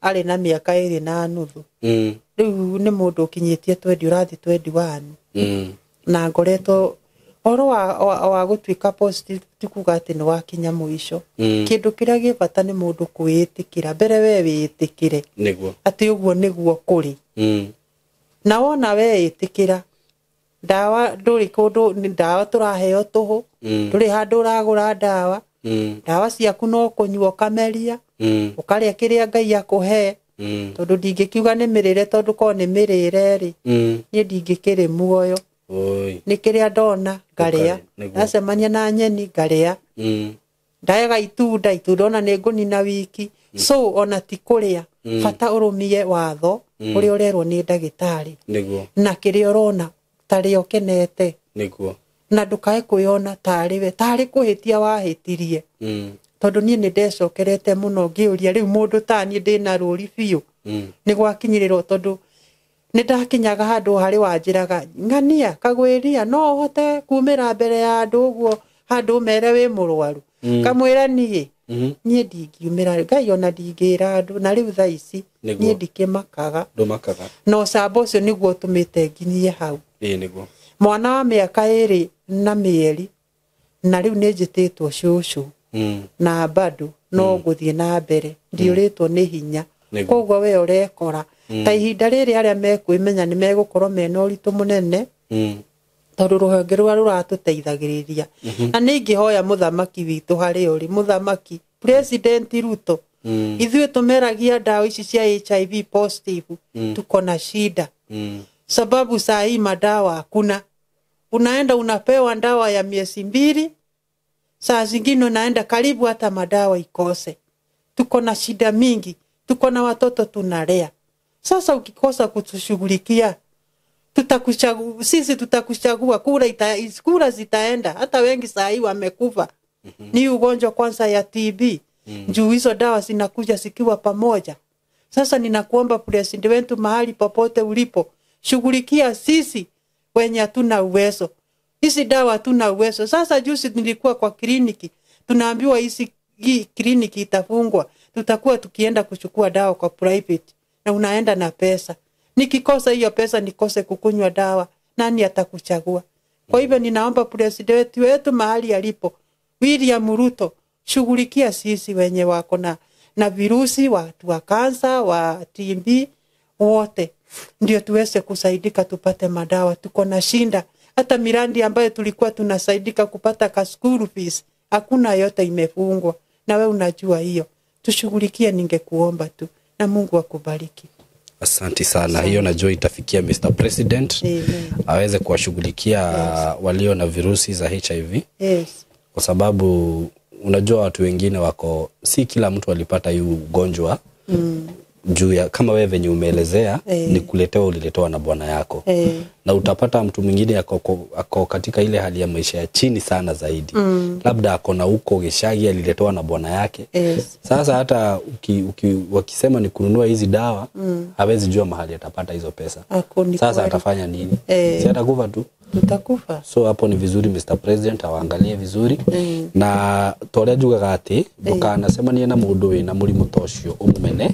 arĩ na mĩaka 2.5. Rĩu nĩ mũndũ ũkinyĩtie 20, ũrathiĩ 21. Na ngoretwo ũhoro wa gũtuĩka positive ti kuga atĩ nĩ wakinya mũico. Kĩndũ kĩrĩa gĩ bata nĩ mũndũ kwĩĩtĩkĩra. Mbere we wĩĩtĩkĩre nĩguo atĩ ũguo nĩguo kũrĩ. Na wona weĩtĩkĩra, ndawa ndũrĩ kũndũ, ndawa tũraheo tũhũ, ndũrĩ handũ ũragũra ndawa. Ndawa ciaku no kũnyua ũkameria, ũkarĩa kĩrĩa Ngai akũhe. Tondũ ndingĩkiuga nĩ mĩrĩre, tondũ korwo nĩ mĩrĩre rĩ, niĩ ndingĩkĩrĩ muoyo. Nĩ kĩrĩa ndona ngarĩa, ndacemania na nyeni ngarĩa, ndaega itunda, itunda ona nĩ ngũnina wiki. So ona ti kũrĩa, bata ũrũmie watho ũrĩa ũrerwo nĩ ndagĩtarĩ, na kĩrĩa ũrona tarĩa ũkenete, nĩguo, na ndũkae kwĩyona tarĩ we tarĩ kũhĩtia wahĩtirie. Tondũ niĩ nĩ ndecokerete mũno ngĩũria rĩu mũndũ ta niĩ ndĩna rũri biũ nĩ gwakinyĩrĩrwo, tondũ nĩ ndakinyaga handũ harĩ wanjĩraga ng'ania kagwĩria no ũhote kumĩra mbere ya andũ ũguo handũ ũmere wĩ mũrwaru. Kamwĩra niĩ niĩ ndingiumĩra, Ngai ona ndingĩra andũ. Na rĩu thaa ici niĩ ndikĩmakaga, ndũmakaga, na ũcamba ũcio nĩguo ũtũmĩte nginyie hau. Nĩguo. Mwana wa mĩaka 2 na mĩeri, na rĩu nĩ njĩtĩtwo cũcũ na bado no ngũthiĩ na mbere, ndiũrĩtwo nĩ hinya. Koguo we ũrekora ta ihinda rĩrĩ arĩa mekwĩmenya nĩ megũkorwo mena ũritũ mũnene, tondũ rũhonge rũrĩa rũratũteithagĩrĩria. Na nĩ ingĩhoya mũthamaki witũ harĩa ũrĩ, mũthamaki President Ruto, ithuĩ tũmeragia ndawa ici cia HIV positive, tuko na shida. Sababu saa hii madawa hakuna. Unaenda unapewa ndawa ya miezi 2, saa zingine unaenda karibu hata madawa ikose. Tuko na shida mingi, tuko na watoto tunalea. Sasa ukikosa kutushughulikia, tutakuchagua sisi, tutakuchagua. Kura zitaenda. Hata wengi saa hii wamekufa. Ni ugonjwa kwanza ya TB. Juu hizo dawa zinakuja zikiwa pamoja. Sasa ninakuomba president wetu, mahali popote ulipo, shughulikia sisi wenye hatuna uwezo. Hizi dawa hatuna uwezo. Sasa juzi nilikuwa kwa kliniki, tunaambiwa hizi kliniki itafungwa, tutakuwa tukienda kuchukua dawa kwa private, na unaenda na pesa. Nikikosa hiyo pesa, nikose kukunywa dawa, nani atakuchagua? Kwa hivyo ninaomba president wetu mahali alipo, William Ruto, shughulikia sisi wenye wako na virusi, watu wa kansa, wa TB, wote, ndio tuweze kusaidika tupate madawa. Tuko na shinda. Hata miradi ambayo tulikuwa tunasaidika kupata ka school fees, hakuna, yote imefungwa. Na we unajua hiyo. Tushughulikie, ningekuomba tu, na Mungu akubariki. Asante sana. Hiyo najua itafikia Mr. President. Amen. Aweze kuwashughulikia walio na virusi za HIV. Kwa sababu unajua watu wengine wako, si kila mtu alipata hii ugonjwa juu ya kama wewe venye umeelezea, ni kuletewa, uliletewa na bwana yako. Na utapata mtu mwingine ako katika ile hali ya maisha ya chini sana zaidi. Labda ako na huko geshagi, aliletewa na bwana yake. Sasa hata wakisema ni kununua hizi dawa, hawezi jua mahali atapata hizo pesa. Sasa atafanya nini? Si atakufa tu. Tutakufa. So hapo ni vizuri Mr. President awaangalie vizuri. Na toria njugaga ati ndukanacemanie na mundu wina murimu ta ucio umumene,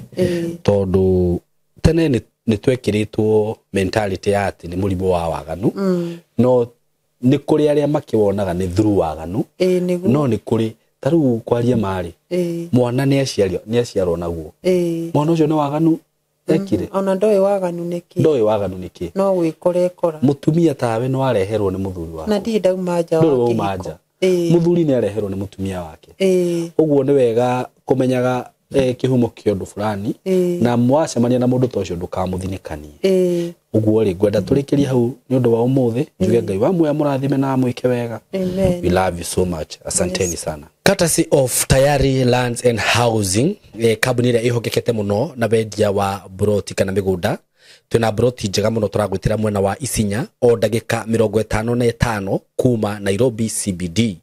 tondu tene nĩ twekiritwo mentality ya ati nĩ mũrimũ wa waganu. No nĩ kũrĩ arĩa makĩwonaga nĩ through waganu. No nĩ kũrĩ ta rĩu kwaria marĩ, mwana nĩ aciarwo naguo. Mwana ũcio nĩ waganu ekire. Ona ndoĩ waganu nĩkĩ. Ndoĩ waganu nĩkĩ. No gwĩkora ekora. Mũtumia tawe no areherwo nĩ mũthuri waku. Na ndirĩ ndauma nja wa kĩhiko. Mũthuri nĩ areherwo nĩ mũtumia wake. Ũguo nĩ wega kũmenyaga kĩhumo kĩa ũndũ fulani, na mwacemania na mũndũ ta ũcio ndũkamũthinĩkanie. Ũguo rĩ, ngwenda tũrĩkĩrie hau nĩ ũndũ wa ũmũthĩ. Njuge Ngai wa muoya mũrathime na amwĩke wega. Amen. We love you so much. Asanteni sana. Courtesy of Tayari Lands and Housing, kambuni ĩrĩa ĩhokekete mũno na wendia wa broti kana mĩgũnda. Twĩna broti njega mũno tũragwĩtĩra mwena wa Isinya o ndagĩka 55 kuma Nairobi CBD.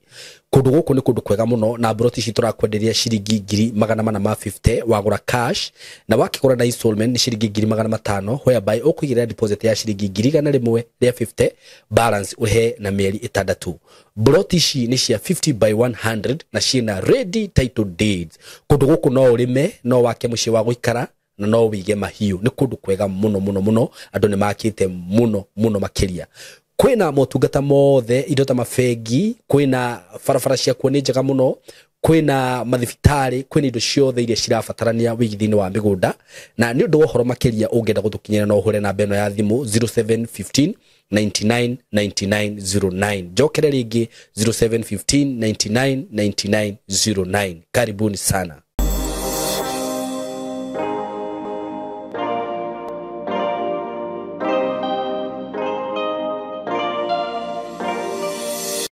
Kũndũ gũkũ nĩ kũndũ kwega mũno, na broti ici tũrakwenderia ciringi 450,000 wagũra cash, na wakĩgũra na installment nĩ ciringi 500,000, whereby ũkũigĩrĩra deposit ya ciringi 150,000, balance ũrĩhe na mĩeri 6. Broti ici nĩ cia 50 by 100 na ciĩna ready title deeds. Kũndũ gũkũ no ũrĩme, no wake mũciĩ wa gũikara, na no wĩige mahiũ. Nĩ kũndũ kwega mũno mũno mũno, andũ nĩ makĩte mũno mũno makĩria. Kwĩna motungata mothe, indo ta mabengi, kwĩna barabara ciakuo nĩ njega mũno, kwĩna mathibitarĩ, kwĩna indo ciothe iria cirabatarania wĩigithia-inĩ wa mĩgũnda. Na nĩ ũndũ wa ũhoro makĩria ũngĩenda gũtũkinyĩra no ũhũre namba ĩno ya thimũ 0715 99 99 09. Njokere rĩngĩ 0715 99 99 09. Karibuni sana.